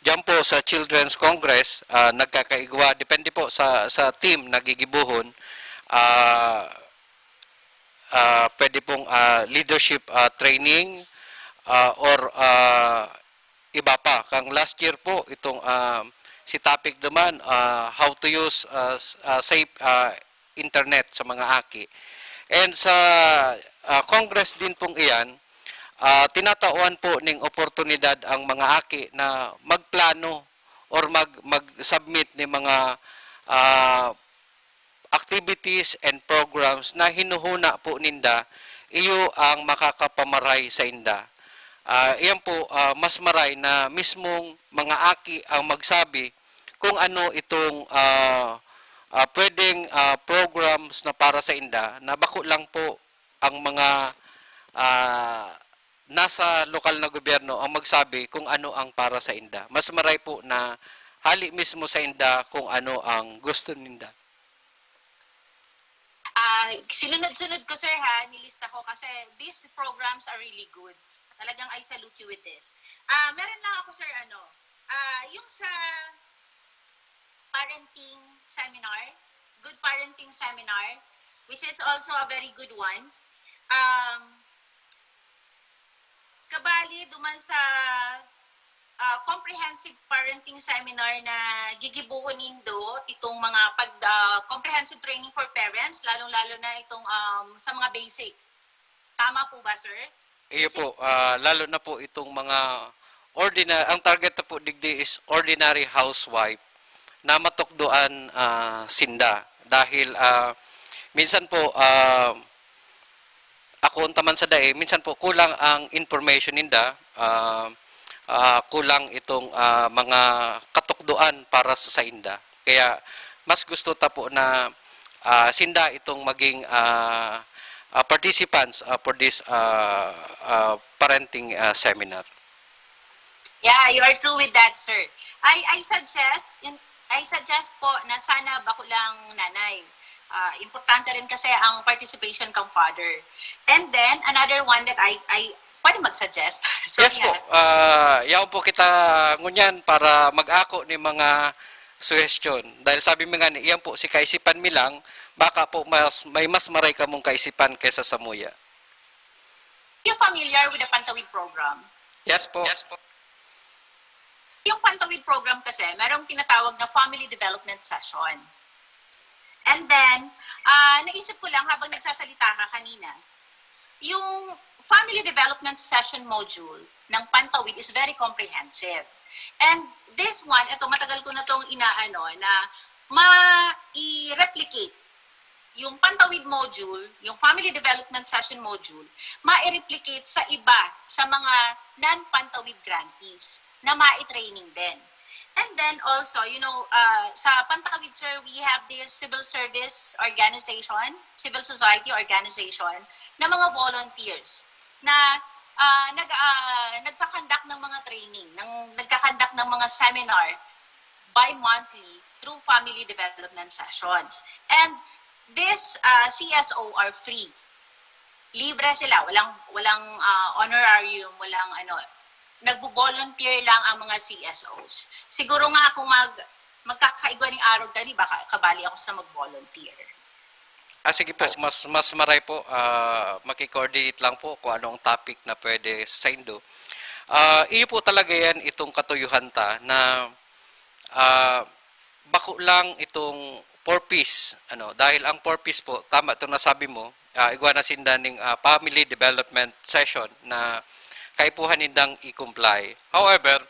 Diyan po sa Children's Congress, uh, nagkakaigwa, depende po sa, sa team na gigibuhon, uh, uh, pwede pong uh, leadership uh, training uh, or uh, iba pa. Kang last year po, itong ah, si topic naman, ah, how to use ah, s- ah, safe ah, internet sa mga aki. And sa ah, Congress din pong iyan, ah, tinatauhan po ning oportunidad ang mga aki na magplano or mag mag-submit ni mga ah, activities and programs na hinuhuna po ninda, iyo ang makakapamaray sa inda. Ah, iyan po, ah, mas maray na mismong mga aki ang magsabi kung ano itong ah, ah, pwedeng ah, programs na para sa inda na bako lang po ang mga ah, nasa lokal na gobyerno ang magsabi kung ano ang para sa inda. Mas maray po na hali mismo sa inda kung ano ang gusto ninda. Ah, sinunod-sunod ko, sir, ha, nilista ko kasi these programs are really good. Talagang I salute you with this. Ah, meron lang ako, sir, ano, ah, yung sa parenting seminar, good parenting seminar, which is also a very good one. Um, kabali, duman sa ah, comprehensive parenting seminar na gigibohon nindo, itong mga pag ah, comprehensive training for parents, lalong-lalo na itong um, sa mga basic. Tama po ba, sir? Iyo po, ah, lalo na po itong mga ordinary, ang target na po digdi is ordinary housewife na matukdoan ah, sinda. Dahil ah, minsan po ah, ako unta man sa dai, minsan po kulang ang information ninda, ah, ah, kulang itong ah, mga katukdoan para sa sainda. Kaya mas gusto ta po na ah, sinda itong maging ah, ah, participants ah, for this ah, ah, parenting ah, seminar. Yeah, you are true with that, sir. I I suggest in I suggest po na sana bako lang nanay. Ah, importante rin kasi ang participation kang father. And then another one that I I pwede mag-suggest. So, Yes po. yeah. Ah, yaon po kita ngunyan para mag-ako ni mga suhestyon. Dahil sabi mi nga ni, iyan po si kaisipan mi lang, baka po mas, may mas maray kamong kaisipan kaysa sa muya. You familiar with the Pantawid program? Yes po. Yes po. Yung Pantawid program kasi, merong tinatawag na family development session. And then, ah, naisip ko lang habang nagsasalita ka kanina, yung family development session module ng Pantawid is very comprehensive. And this one, ito matagal ko na tong inaano na ma-replicate yung Pantawid module, yung family development session module, ma-replicate sa iba sa mga non-Pantawid grantees na ma-training din. And then also, you know, uh, sa Pantawid, sir, we have this civil service organization, civil society organization, na mga volunteers na uh, nag, uh, nagkakandak ng mga training, ng, nagkakandak ng mga seminar bi-monthly through family development sessions. And this uh, C S O are free. Libre sila, walang walang uh, honorarium, walang ano, nagbo-volunteer lang ang mga C S Os. Siguro nga kung mag magkakaigwa ning arog tani, baka kabali ako sa mag-volunteer. Ah, sige po, mas mas maray po, ah, maki-coordinate lang po kung anong topic na pwede sa indo. Ah, iyo po talaga yan itong katuyuhan ta na ah, bako lang itong purpose, ano, dahil ang purpose po, tama itong nasabi mo, ah, igwa na sinda ning ah, family development session na kaipuhan nindang i-comply. However,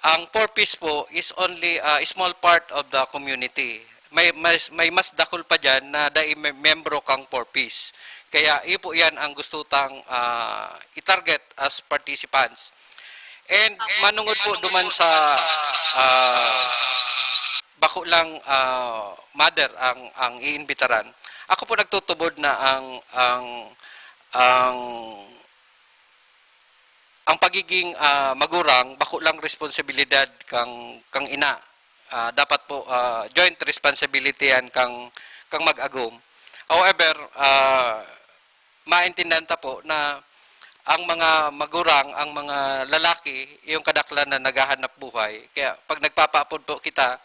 ang purpose po is only a small part of the community. May mas may mas dakul pa diyan na dai may membro kang purpose. Kaya iyo po 'yan ang gusto tang ah, i-target as participants. And manungod po duman sa ah, bako lang ah, mother ang ang iimbitaran. Ako po nagtutubod na ang ang ang ang pagiging ah, magurang bako lang responsibilidad kang kang ina. Ah, dapat po ah, joint responsibility yan kang kang mag-agom. However, ah, maintindihan ta po na ang mga magurang, ang mga lalaki, yung kadaklan na naghahanap buhay. Kaya pag nagpapaapod po kita,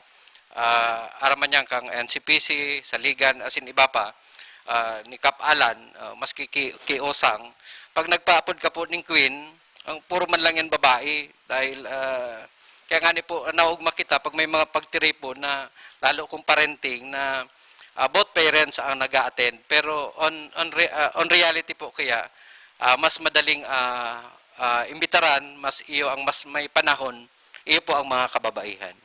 ah, araman yan kang N C P C, Saligan, asin iba pa, ah, ni Kap Alan, ah, maski ki, ki Osang, pag nagpaapod ka po ning Queen, ang puro man lang yan babae. Dahil, ah, kaya nga ni po, naugma kita pag may mga pagtiripon na lalo kong parenting na ah, both parents ang nag attend. Pero on, on, re, ah, on reality po kaya, ah, mas madaling ah, ah, imbitaran, mas iyo ang mas may panahon, iyo po ang mga kababaihan.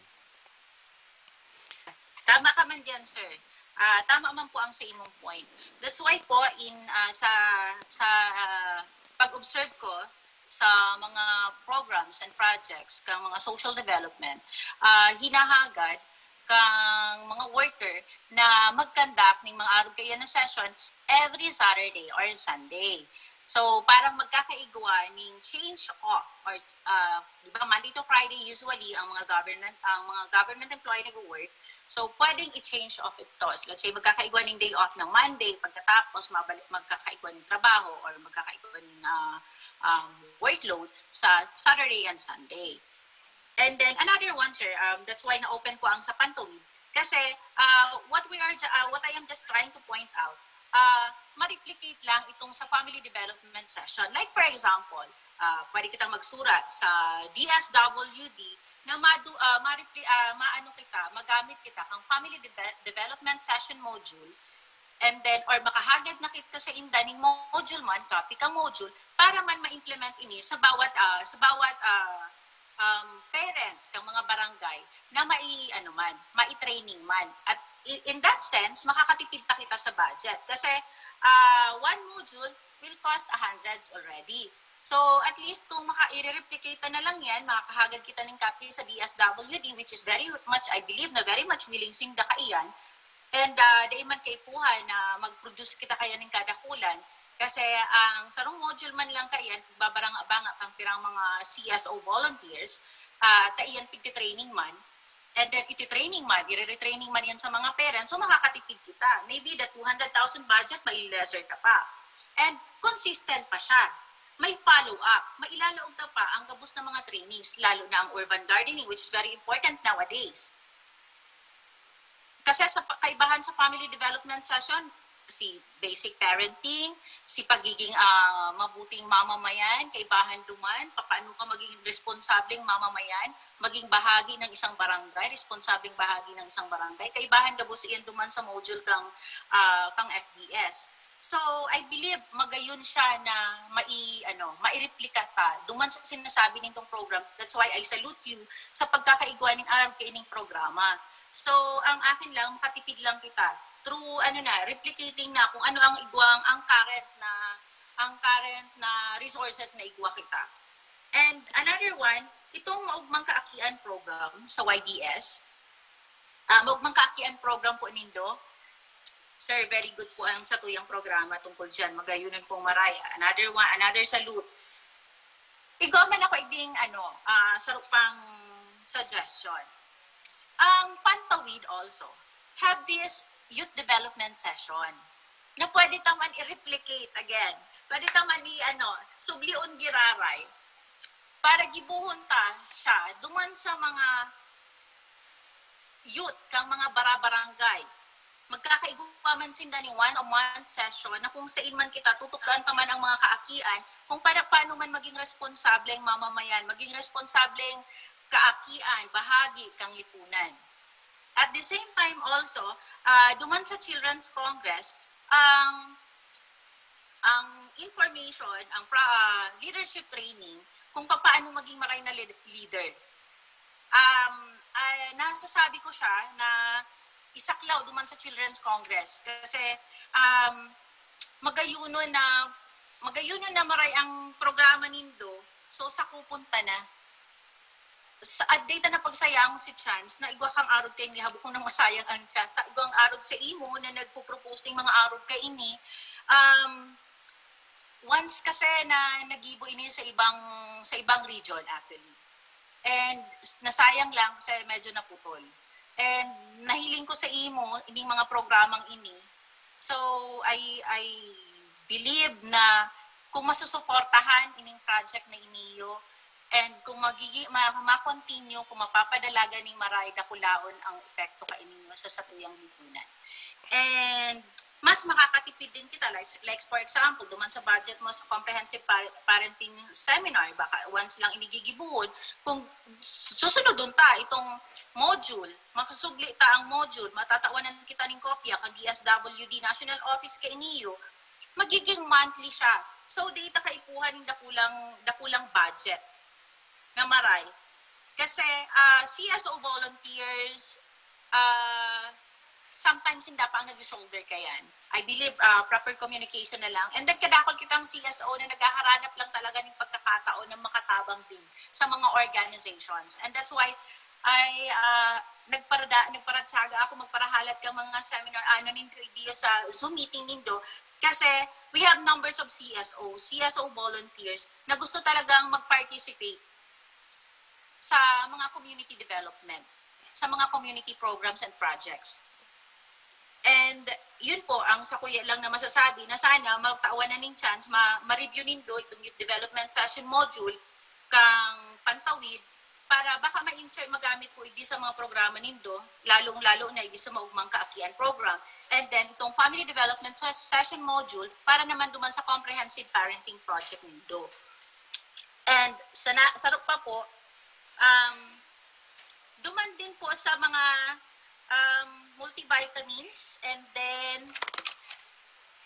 Tama ka man dyan, sir. Ah, tama man po ang sa imong point. That's why po in ah, sa sa ah, pag-observe ko sa mga programs and projects kang mga social development, ah, hinahagad kang mga worker na mag-conduct ning mga arog kaiyan na session every Saturday or Sunday. So, parang magkakaigwa ning change off or ah, di ba, Monday to Friday usually ang mga government ang mga government employee nag-work. So, pwedeng i-change off ito. So, let's say, magkakaigwa ning day off ng Monday, pagkatapos mabalik, magkakaigwa ning trabaho or magkakaigwa ning ah, um, workload sa Saturday and Sunday. And then another one, sir, um, that's why na-open ko ang sa Pantawid. Kasi uh, what we are, uh, what I am just trying to point out, uh, ma-replicate lang itong sa family development session. Like for example, uh, pwede kitang magsurat sa D S W D na madu, uh, ma-repli, uh, maano kita, magamit kita kang family deve- development session module, and then or makahagad na kita sa inda ning module man, copy ka module, para man ma-implement ini sa bawat uh, sa bawat uh, um, parents ng mga barangay na mai ano man, mai-training man. At in that sense, makakatipid pa kita sa budget kasi uh, one module will cost a hundreds already. So, at least kung maka-replicate na lang yan, makakahagad kita ng copy sa D S W D, which is very much, I believe, na very much willing sing dakaiyan. And uh, dai man kaipuhan na mag-produce kita kaya ng kadakulan, Kasi ang sarong module man lang kaiyan, babaranga-banga kang pirang mga C S O volunteers, uh, ta iyan pigti-training man, and then iti-training man, ire-retraining man yan sa mga parents, so makakatipid kita. Maybe the two hundred thousand budget, may lesser ka pa. And consistent pa siya. May follow-up. Mailalaog ta pa ang gabos na mga trainings, lalo na ang urban gardening, which is very important nowadays. Kasi sa kaibahan sa family development session, si basic parenting, si pagiging uh, mabuting mamamayan, kaibahan duman, paano ka maging responsableng mamamayan, maging bahagi ng isang barangay, responsableng bahagi ng isang barangay. Kaibahan gabos iyan duman sa module kang uh, kang F D S. So, I believe magayon siya na mai ano, maireplika ta duman sa sinasabi nitong program. That's why I salute you sa pagkakaigwa ning arog kaining programa. So, ang akin lang, makatipid lang kita through ano na, replicating na kung ano ang igwang, ang current na ang current na resources na igwa kita. And another one, itong Maugmang Kaakian program sa Y B S, uh, Maugmang Kaakian program po nindo. Sir, very good po ang satuyang programa tungkol dyan. Magayunan pong maray. Another one, another salute. Igwa man ako igding ano, uh, sarupang suggestion. Ang Pantawid also have this youth development session na pwede ta man i-replicate again. Pwede ta man i-ano, sublion giraray para gibuhon ta siya duman sa mga youth kang mga barabarangay. Magkakaigwa man sinda ni one-on-one session na kung sain man kita tutukdoan pa man ang mga kaakian kung para paano man maging responsable ang mamamayan, maging responsable ang kaakian, bahagi kang lipunan. At the same time also, uh, duman sa Children's Congress, ang ang information, ang pra, uh, leadership training kung paano maging maray na leader. Um, uh, nasasabi ko siya na isaklaw duman sa Children's Congress kasi um, magayunon na magayunon na maray ang programa nindo, so sakupon ta na. Sa, at data na pagsayang si chance na igwa kang arog kaini, habok nang masayang ang chance na igwa ang arog sa imo na nagpo-propose ning mga arog kaini. Um, once kasi na nagibo ini sa ibang sa ibang region actually. And nasayang lang kasi medyo naputol. And nahiling ko sa imo ining mga programang ini. So I I believe na kung masusuportahan ining project na iniyo, and kung magigi ma, ma-continue, kung mapapadalagan ning maray, dakulaon ang epekto kaininyo sa satuyang lipunan. And mas makakatipid din kita, like, like for example, duman sa budget mo sa comprehensive parenting seminar, baka once lang inigigibuhon, kung susunodon ta itong module, makasubli ta ang module, matatawanan kita ning kopya kang D S W D National Office kainiyo, magiging monthly siya. So, di ta kaipuhan ng dakulang, dakulang budget na maray. Kasi uh, C S O volunteers, uh, sometimes hindi pa ang nag-shoulder kayan. I believe uh, proper communication na lang. And then kadakol kitang C S O na naghaharanap lang talaga ng pagkakataon ng makatabang din sa mga organizations. And that's why I uh, nagparada, nagparatsaga ako magparahalat ka mga seminar ano nindo idea sa Zoom meeting nindo kasi we have numbers of C S O, C S O volunteers na gusto talagang mag-participate sa mga community development, sa mga community programs and projects. And yun po ang sa kuya lang na masasabi na sana magtawan na ning chance ma- ma-review nindo itong youth development session module kang Pantawid para baka ma-insert magamit po idi sa mga programa nindo, lalong-lalo na idi sa maugmang kaakian program. And then itong family development session module para naman duman sa comprehensive parenting project nindo. And sana sarok pa po, um, duman din po sa mga um, multivitamins and then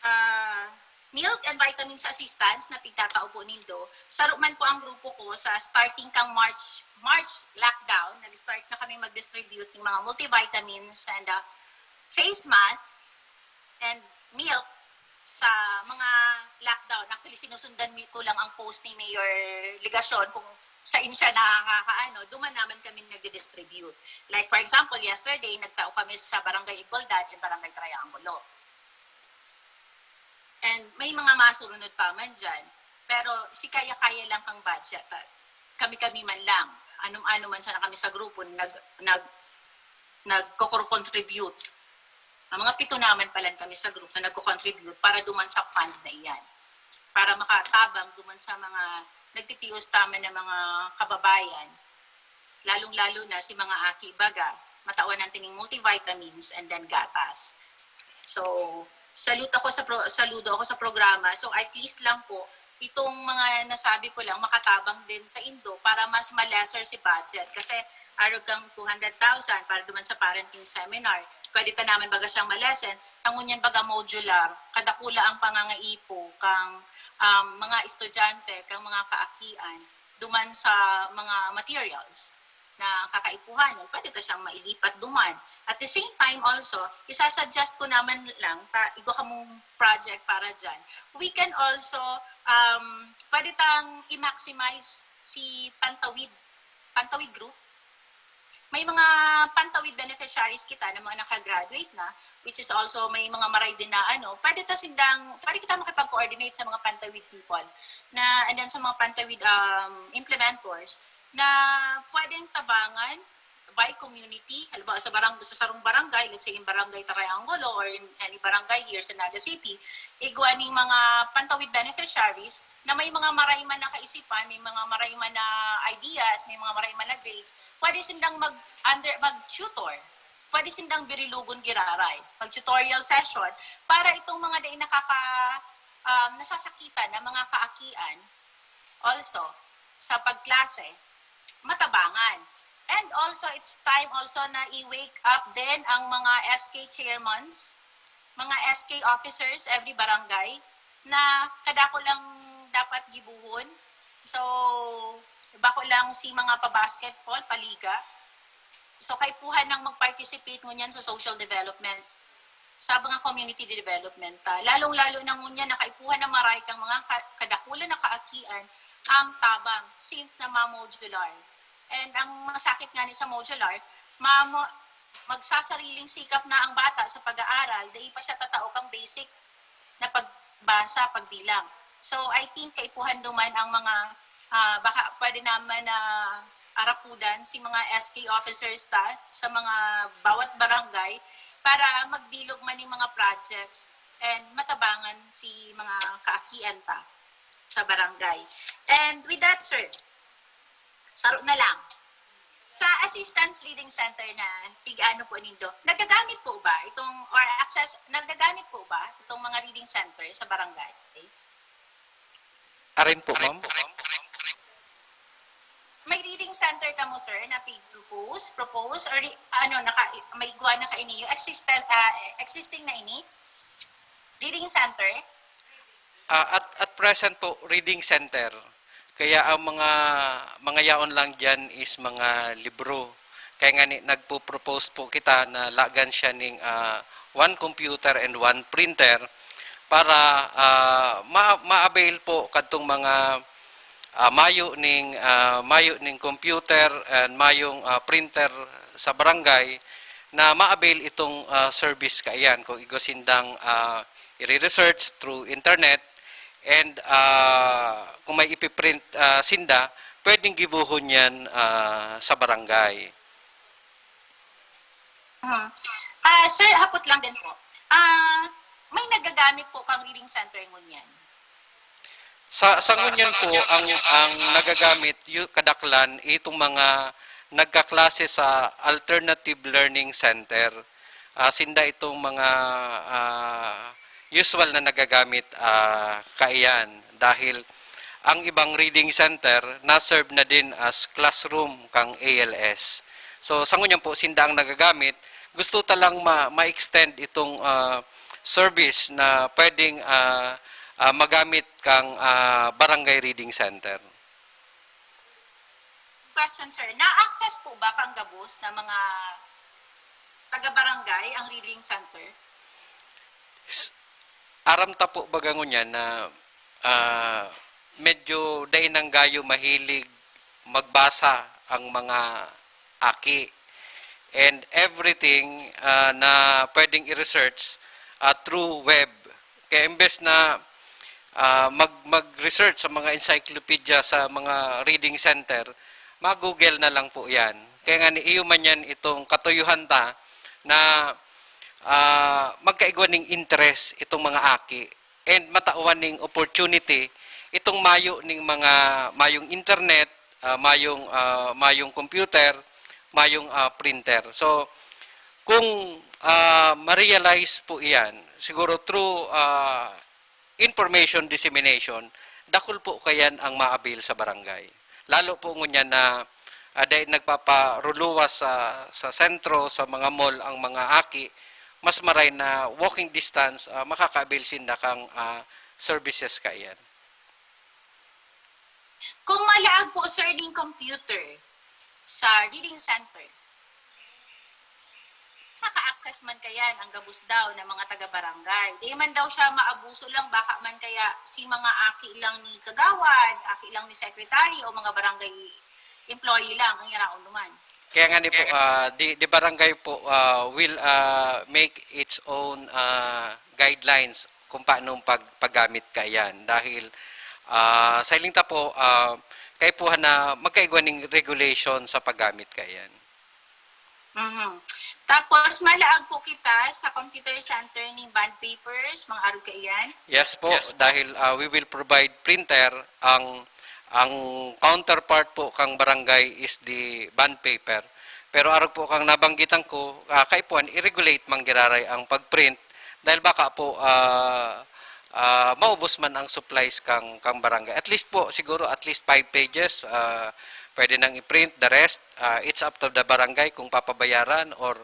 uh, milk and vitamins assistance na pigtatao po nindo. Saro man po ang grupo ko sa starting kang March March lockdown, nag-start na kami mag-distribute ng mga multivitamins and uh, face mask and milk sa mga lockdown. Actually, sinusundan ko lang ang post ni Mayor Legacion kung saan siya nakakaano, duman naman kami nagdi-distribute. Like for example, yesterday, nagtao kami sa Barangay Igualdad and Barangay Triangulo. And may mga masurunod pa man dyan. Pero si kaya-kaya lang kang budget. Kami-kami man lang. Anong-ano man sana kami sa grupo, nag, nag, nagko-contribute. Ang mga pito naman pala kami sa group na nagko-contribute para duman sa fund na iyan. Para makatabang duman sa mga nagtitios taman na mga kababayan, lalong-lalo na si mga aki baga, matawan ang tining multivitamins and then gatas. So, salute ako sa pro, saludo ako sa programa. So, at least lang po, itong mga nasabi ko lang, makatabang din sa indo para mas ma-lesser si budget. Kasi arog kang two hundred thousand para duman sa parenting seminar. Pwede ta naman baga siyang ma-lessen. Ang ngunyan baga modular, kadakula ang pangangaipo kang um, mga estudyante, kang mga kaakian, duman sa mga materials na kakaipuhanan, pwede ta siyang mailipat duman. At the same time also, isasuggest ko naman lang, ta, igwa kamong project para dyan. We can also, um, pwede tang i-maximize si Pantawid, Pantawid Group. May mga Pantawid beneficiaries kita na mga nakagraduate na, which is also may mga maray din na ano, pwede ta sindang, pwede kita makipag-coordinate sa mga Pantawid people na, and then sa mga Pantawid um, implementors na pwedeng tabangan by community, halimbawa sa barang, sa sarong barangay, let's say in Barangay Triangulo or in any barangay here sa Naga City, igwa ning mga Pantawid beneficiaries na may mga maray man na kaisipan, may mga maray man na ideas, may mga maray man na grades, pwede sindang mag under mag-tutor. Pwede sindang birilugon giraray, mag-tutorial session para itong mga dai nakaka um, nasasakitan na mga kaakian also sa pagklase, matabangan. And also, it's time also na i-wake up din ang mga S K chairmans, mga S K officers, every barangay, na kadako lang dapat gibuhon. So, bako lang si mga pa-basketball, paliga. So, kaipuhan nang mag-participate ngunyan sa social development, sa mga community development ta. Lalong-lalo na ngunyan na kaipuhan na maray kang mga ka- kadakulan na kaakian ang tabang since na ma-modular. And ang masakit nga ni sa modular, ma- magsasariling sikap na ang bata sa pag-aaral, dai pa siya tatao kang basic na pagbasa, pagbilang. So, I think kaipuhan duman ang mga, ah, baka pwede naman na arapudan si mga S K officers ta sa mga bawat barangay para magbilog man yung mga projects and matabangan si mga kaakian ta sa barangay. And with that, sir, saro na lang. Sa Assistance Reading Center na tig-ano po nindo, nagagamit po ba itong, or access, nagagamit po ba itong mga reading center sa barangay? Arin po, ma'am? May reading center kamo, sir, na pig-propose, propose, or re- ano, naka, may igwa na kaini, yung existent, ah, existing na ini? Reading center? Ah, at, at present po, reading center. Kaya ang mga mga yaon lang diyan is mga libro. Kaya nga ni, nagpo-propose po kita na lagan siya ning ah, one computer and one printer para ah, ma- ma-avail po kadtong mga ah, mayo ning ah, mayo ning computer and mayong ah, printer sa barangay na ma-avail itong ah, service kaiyan kung igwa sindang ah, i-research through internet and ah, kung may ipiprint ah, sinda, pwedeng gibuhon yan ah, sa barangay. Hmm. Ah, sir, hapot lang din po. Ah, may nagagamit po kang reading center ngunyan? Sa sa ngunyan po ang ang nagagamit yu, kadaklan itong mga nagkaklase sa Alternative Learning Center. Ah, sinda itong mga ah, usual na nagagamit ah, kaiyan dahil ang ibang reading center na-serve na din as classroom kang A L S. So sa ngunyan po sinda ang nagagamit, gusto ta lang ma- ma-extend itong ah, service na pwedeng ah, ah, magamit kang ah, barangay reading center. Question, sir. Na-access po ba kang gabos na mga taga-barangay ang reading center? S- Aram ta po baga ngunyan na ah, medyo dai nang gayo mahilig magbasa ang mga aki. And everything ah, na pwedeng i-research ah, through web, Kaya imbes na ah, mag, mag-research sa mga encyclopedia, sa mga reading center, mag-google na lang po yan. Kaya nga ni iyo man yan itong katuyuhan ta na ah, magkaigwa ning interest itong mga aki and matawan ning opportunity itong mayo ning mga mayong internet, ah, mayong ah, mayong computer, mayong ah, printer. So kung ah, ma-realize po iyan, siguro through ah, information dissemination, dakul po kayan ang ma-avail sa barangay. Lalo po ngunyan na ah, dahil nagpaparuluwas sa, sa sentro, sa mga mall ang mga aki, mas maray na walking distance, ah, makaka-avail sinda kang ah, services kaiyan. Kung malaag po, sir, ning computer sa reading center, maka-access man kayan ang gabos daw ng mga taga-barangay. Di man daw siya maabuso lang, baka man kaya si mga aki lang ni kagawad, aki lang ni secretary o mga barangay employee lang ang iraon naman. Kaya nga ni po, ah, the, the barangay po ah, will ah, make its own ah, guidelines kung paano pag, paggamit kaiyan. Dahil ah, sa iling ta po, ah, kaipuhan na magkaigwa ning regulation sa paggamit kaiyan. Mhm. Tapos, malaag po kita sa computer center ning bond papers, mga arog kaiyan. Yes po, dahil ah, we will provide printer. Ang ang counterpart po kang barangay is the bond paper. Pero arog po kang nabanggitan ko, ah, kaipuhan, i-regulate man giraray ang pag-print dahil baka po ah, ah, maubos man ang supplies kang kang barangay. At least po, siguro at least five pages ah, pwede nang i-print. The rest, ah, it's up to the barangay kung papabayaran or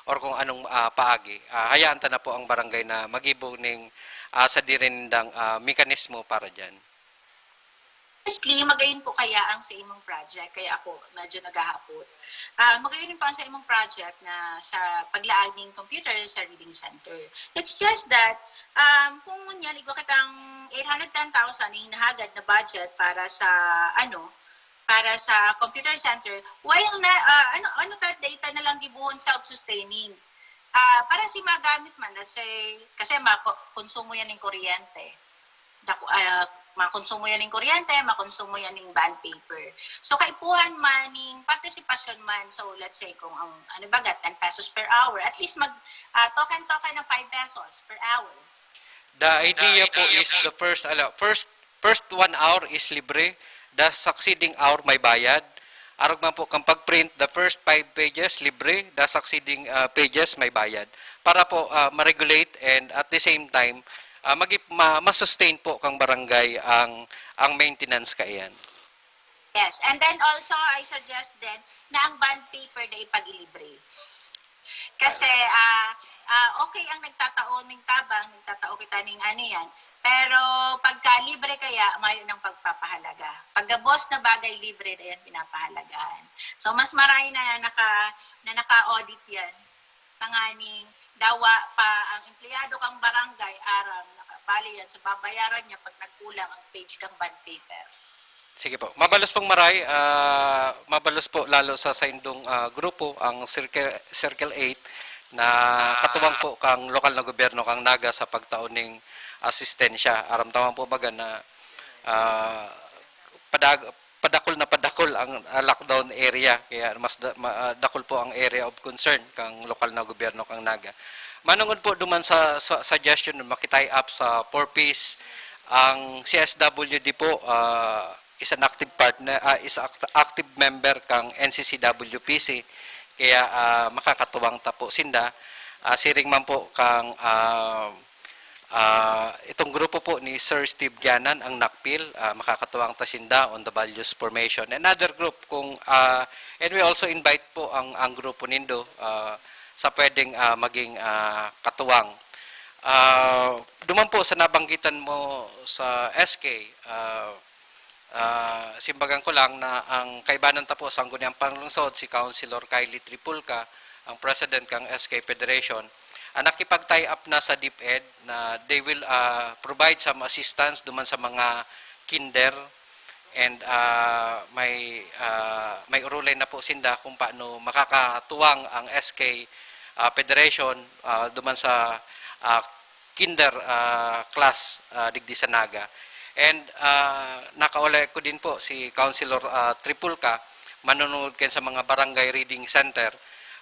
or kung anong ah, paagi. Ah, hayaan ta na po ang barangay na magibo ning ah, sadiri nindang ah, mekanismo para diyan. Honestly, magayon po kaya ang sa imong project, kaya ako medyo naghahapot. Ah, magayon po ang sa imong project na sa paglaag ning computer sa reading center. It's just that, um, kung ngunyan, igwa kitang eight hundred ten thousand na hinahagad na budget para sa, ano, para sa computer center, why ang na, ah, ano, ano ta, data na lang gibuhon self-sustaining? Ah, para si magamit man, let's say, kasi mako-, konsumo yan ng kuryente. Daku-, ah, makonsumo yan ng kuryente, makonsumo yan ng bond paper. So, kaipuhan man ning partisipasyon man. So, let's say, kung ang, ano ba, ten pesos per hour, at least mag, ah, token-token ng five pesos per hour. The idea po is the first, ala, first, first one hour is libre. The succeeding hour may bayad. Arog man po kang pag-print, the first five pages libre, the succeeding ah, pages may bayad. Para po ah, ma-regulate and at the same time, ah, magi-, ma-, ma-sustain po kang barangay ang ang maintenance kaiyan. Yes. And then also, I suggest din na ang bond paper na ipag-ilibre. Kasi ah ah, okay ang nagtatao ning tabang, nagtatao kita ning ano yan. Pero pagka libre kaya, mayo ng pagpapahalaga. Pagkabos na bagay, libre na yan pinapahalagahan. So, mas maray na naka, na naka-audit yan. Tanganing dawa pa ang empleyado kang barangay, aram, nakabali yan sa babayaran niya pag nagkulang ang page kang bond paper. Sige po. Mabalos pong maray, ah, mabalos po lalo sa saindong ah, grupo, ang Circle, Circle eight, na katuwang po kang lokal na gobyerno, kang Naga, sa pagtao ning asistensya. Aram ta man po baga na ah, padag-, padakol na padakol ang ah, lockdown area, kaya mas da-, ma-, ah, dakol po ang area of concern kang lokal na gobyerno, kang Naga. Manungod po duman sa, sa suggestion, maki-tie up sa four Ps, ang C S W D po, ah, is an active partner, ah, is act-, active member kang N C C W P C, kaya ah, makakatuwang ta po sinda. Ah, siring man po kang ah, ah, itong grupo po ni Sir Steve Gianan, ang NACPIL, ah, makakatuwang ta sinda on the values formation and other group kung ah, and we also invite po ang ang grupo nindo ah, sa pwedeng ah, maging ah, katuwang. Ah, duman po sa nabanggitan mo sa S K, ah, ah, simbagan ko lang na ang kaibanan ta po sa Sangguniang Panglungsod, si Councilor Kylie Tripulca, ang president kang S K Federation, ang nakipag-tie up na sa DepEd na they will ah, provide some assistance duman sa mga kinder and ah, may ah, may urulay na po sinda kung paano makakatuwang ang S K ah, Federation ah, duman sa ah, kinder, ah, class, ah, digdi sa Naga. And, ah, nakaulay ko din po si Councilor, ah, Tripulca, manonood kayo sa mga barangay reading center.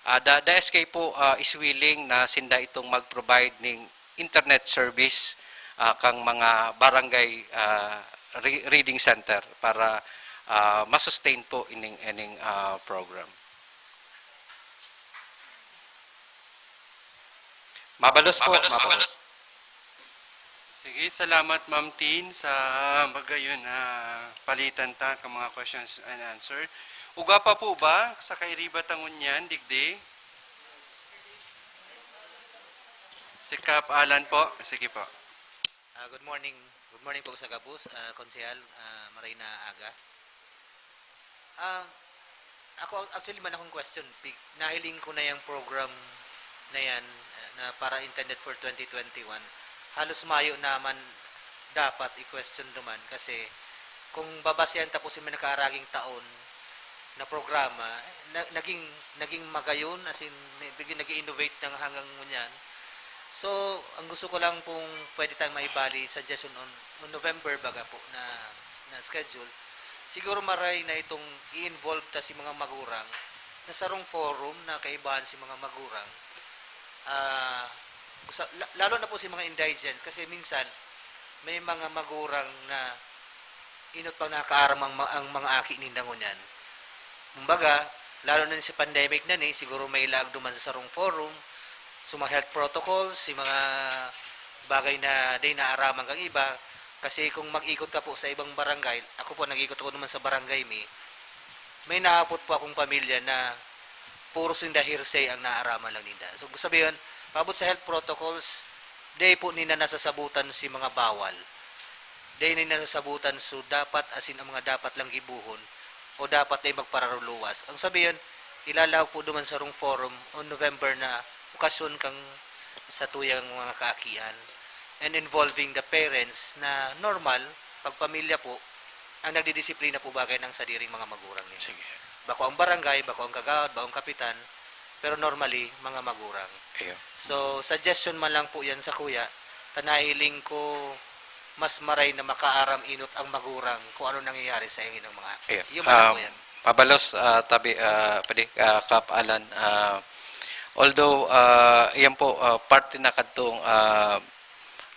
Ah, the, the S K po, ah, is willing na sinda itong mag-provide ning internet service, ah, kang mga barangay, ah, re-, reading center para, ah, ma-sustain po ining, ining, ah, program. Mabalos po, mabalos, mabalos. Mabalos. Sige, salamat, Ma'am Tin, sa magayon na palitan ta ka mga questions and answer. Ugwa pa po ba sa kairiba ta ngunyan, digdi? Si Kap Alan po. Sige po. Ah, good morning. Good morning po sa gabos, ah, Konsehal, ah, maray na aga. Ah, ako, actually, man akong question, pi-, nahiling ko na yung program na yan, ah, na para intended for twenty twenty-one. Halos mayo naman dapat i-question duman kasi kung babasehan tapos yung nakaaraging taon na programa, na, naging, naging magayon, as in, may, biglang nag-innovate ng hanggang ngunyan. So, ang gusto ko lang pong pwede tayong maibali, suggestion on, on November baga po na, na schedule, siguro maray na itong i-involve ta si mga magurang na sarong forum na kaibahan si mga magurang. Ah, sa, la-, lalo na po si mga indigents, kasi minsan may mga magurang na inot pang nakakaaram ang, ma-, ang mga aki ninda ngunyan. Kumbaga, lalo na sa pandemic na ni, siguro may laag duman sa sarong forum, sa mga health protocols, sa mga bagay na di naaraman kang iba. Kasi kung mag-ikot ka po sa ibang barangay, ako po, nag-ikot ako naman sa barangay mi, may naapot po akong pamilya na puro sinda hearsay ang naaraman lang ninda. So, gusto sabihin, paabot sa health protocols, di po nina nasasabutan si mga bawal. Di nina nasasabutan, so dapat, asin ang mga dapat lang gibuhon o dapat di magpararuluwas. Ang sabihin, ilalaog po duman sarong forum on November na okasyon kang sa tuyang mga kaakian and involving the parents na normal, pag pamilya po, ang nagdidisiplina po bagay ng sadiring mga magurang ninyo. Sige. Bako ang barangay, bako ang kagawad, bako ang kapitan, pero normally, mga magurang. Iyo. So, suggestion man lang po yan sa kuya, ta nahiling ko mas maray na makaaram inot ang magurang kung ano nangyayari sa inyong mga aki. Iyo. Iyo man lang po yan. Mabalos, ah, tabi, ah, pwede, ah, Kap Alan, ah, although, ah, iyan po, ah, parte na kadtong, ah,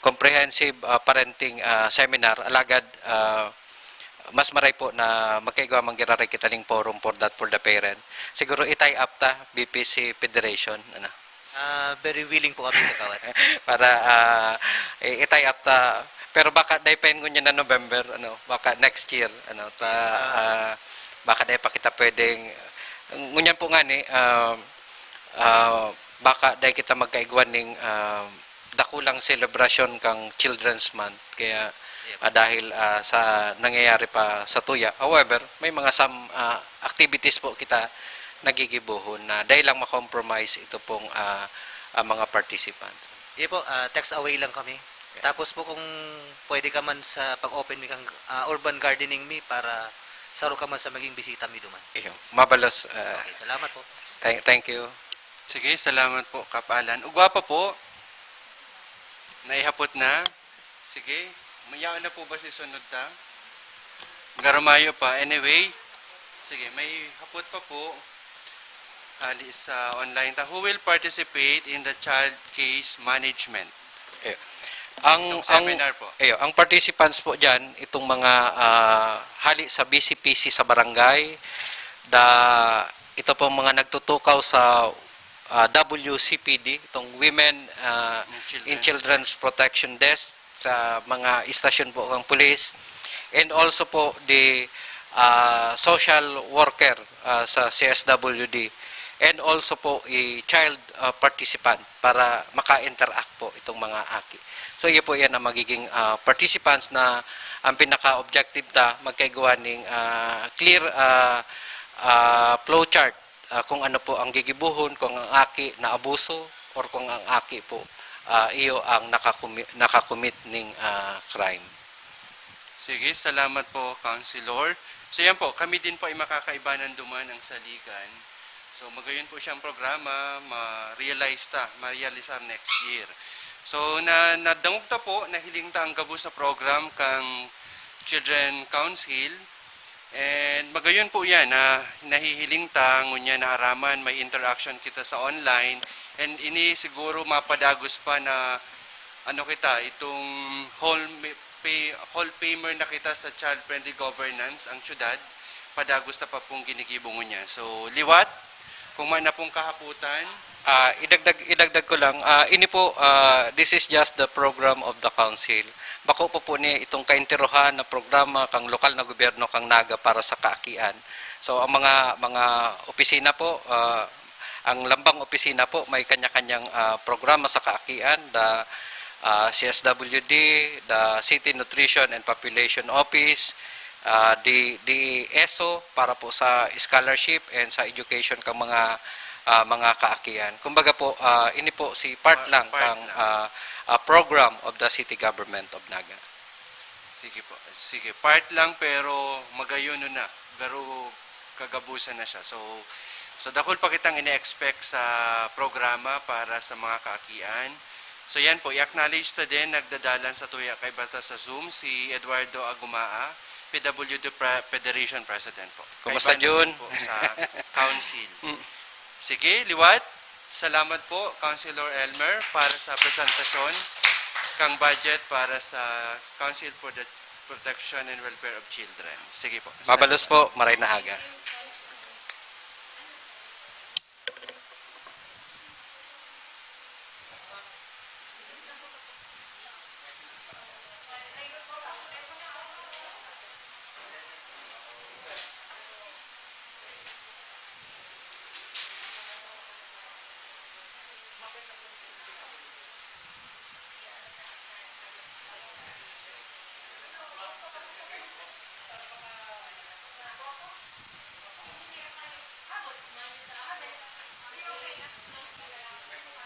comprehensive, ah, parenting, ah, seminar, alagad, ah, mas maray po na magkaigwa man giraray kita ning forum for that, for the parent. Siguro i-tie up ta, B P C Federation, ano. Ah, very willing po kami, kagawad. Para, ah, i-, i-tie up ta. Pero baka dai pa yan ngunyan na November, ano, baka next year, ano, ta, ah, baka dai pa kita pwedeng, ngunyan po nga ni, ah, ah, baka dai kita magkaigwan ning, ah, dakulang selebrasyon kang Children's Month. Kaya, ah, dahil, ah, sa nangyayari pa sa tuya. However, may mga some, ah, activities po kita nagigibohon na dai lang ma-compromise ito pong, ah, ah, mga participants. Sige po, ah, text away lang kami. Yeah. Tapos po kung pwede ka man sa pag-open mi kang, ah, urban gardening mi para saro ka man sa maging bisita mi duman. Iyo, mabalos, ah, Okay, salamat po. Thank, thank you. Sige, salamat po, Kap Alan. Ugwa pa po. Naihapot na. Sige, mayaon na po ba si sunod ta? Garumayo pa. Anyway, sige, may hapot pa po. Hali sa online ta. Who will participate in the child case management? Eh, ang, Itong ang, seminar po. Eh, ang participants po dyan, itong mga, ah, hali sa B C P C sa barangay, da, ito pong mga nagtutukaw sa, ah, W C P D, itong Women, ah, In Children's in Children's Protection Desk, sa mga istasyon po ng pulis, and also po the, ah, social worker, ah, sa C S W D, and also po i child, ah, participant para maka-interact po itong mga aki. So, iyo po yan ang magiging, ah, participants na ang pinaka-objective ta, magkaigwa ning, ah, clear, ah, ah, flowchart, ah, kung ano po ang gigibohon, kung ang aki naabuso or kung ang aki po, ah, iyo ang nakakumi-, nakakommit ning, ah, crime. Sige, salamat po, Councilor. So, yan po, kami din po ay makakaibanan duman ang saligan. So, magayon po siyang programa, ma-realize ta, ma-realizar next year. So, na, nadangog ta po, nahiling ta ang gabos na program kang Children Council. And magayon po yan na nahihiling ta, ngunyan na araman, may interaction kita sa online. And ini siguro mapadagos pa na ano kita, itong hall, pay, hall pamer na kita sa child-friendly governance, ang syudad, padagos ta pa pong ginigibo ngunyan. So, liwat, kung man na pong kahapotan, Ah, idagdag, idagdag ko lang, ah, ini po, ah, this is just the program of the council. Bako po po ni itong kainterohan na programa kang lokal na gobyerno kang Naga para sa kaakian. So, ang mga, mga opisina po, ah, ang lambang opisina po may kanya-kanyang, ah, programa sa kaakian, the, ah, C S W D, the City Nutrition and Population Office, ah, di, di eso para po sa scholarship and sa education kang mga, ah, mga kaakian. Kumbaga po, ah, ini po si part Pa-, lang part kang, lang. ah, ah, program of the City Government of Naga. Sige po. Sige, part lang pero magayon na. Garo kagabusan na siya. So, so dakul pa kitang ine-expect sa programa para sa mga kaakian. So yan po, i-acknowledge ta din, nagdadalan sa tuya kaiba ta sa Zoom, si Eduardo Agumaa, P W D Pre-, Federation President po. Kumusta, Kaiba naman Jun? Po sa Council. Mm. Sige, liwat. Salamat po, Councilor Elmer, para sa presentasyon kang budget para sa Council for the Protection and Welfare of Children. Sige po. Mabalos Salamat. Po, maray na aga.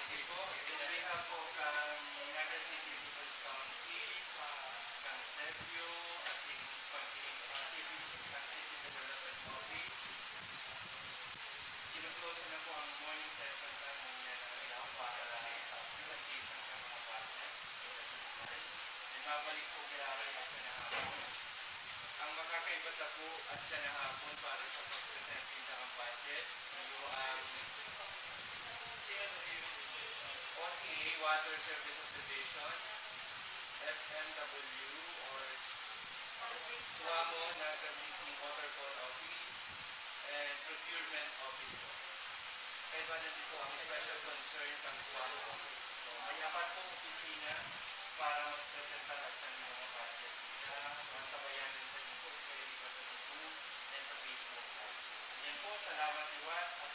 Sige po, in behalf po kang Naga City People's Council, ah, kang Sergio, asin pati, ah, City, kang City Development Office, gino-close na po ang morning session namin yan, ah, para sa presentation ng mga budget. And mabalik po kay Aray at siya na hapon. Ang makakaiba ta po at siya na hapon para sa pag-present ninda ang budget, iyo ang O C A, Water Services Division, S M W or SWAMO, Naga City Water Board Office, and Procurement Office po. Kaiba na din po ang special concern ng SWAMO Office. So, may apat pong opisina para magpresentar at sa mga budget nila. So, antabayanan pa din po sa kayo ni Bata sa Zoom and sa Facebook Live. Yan po, salamat liwat at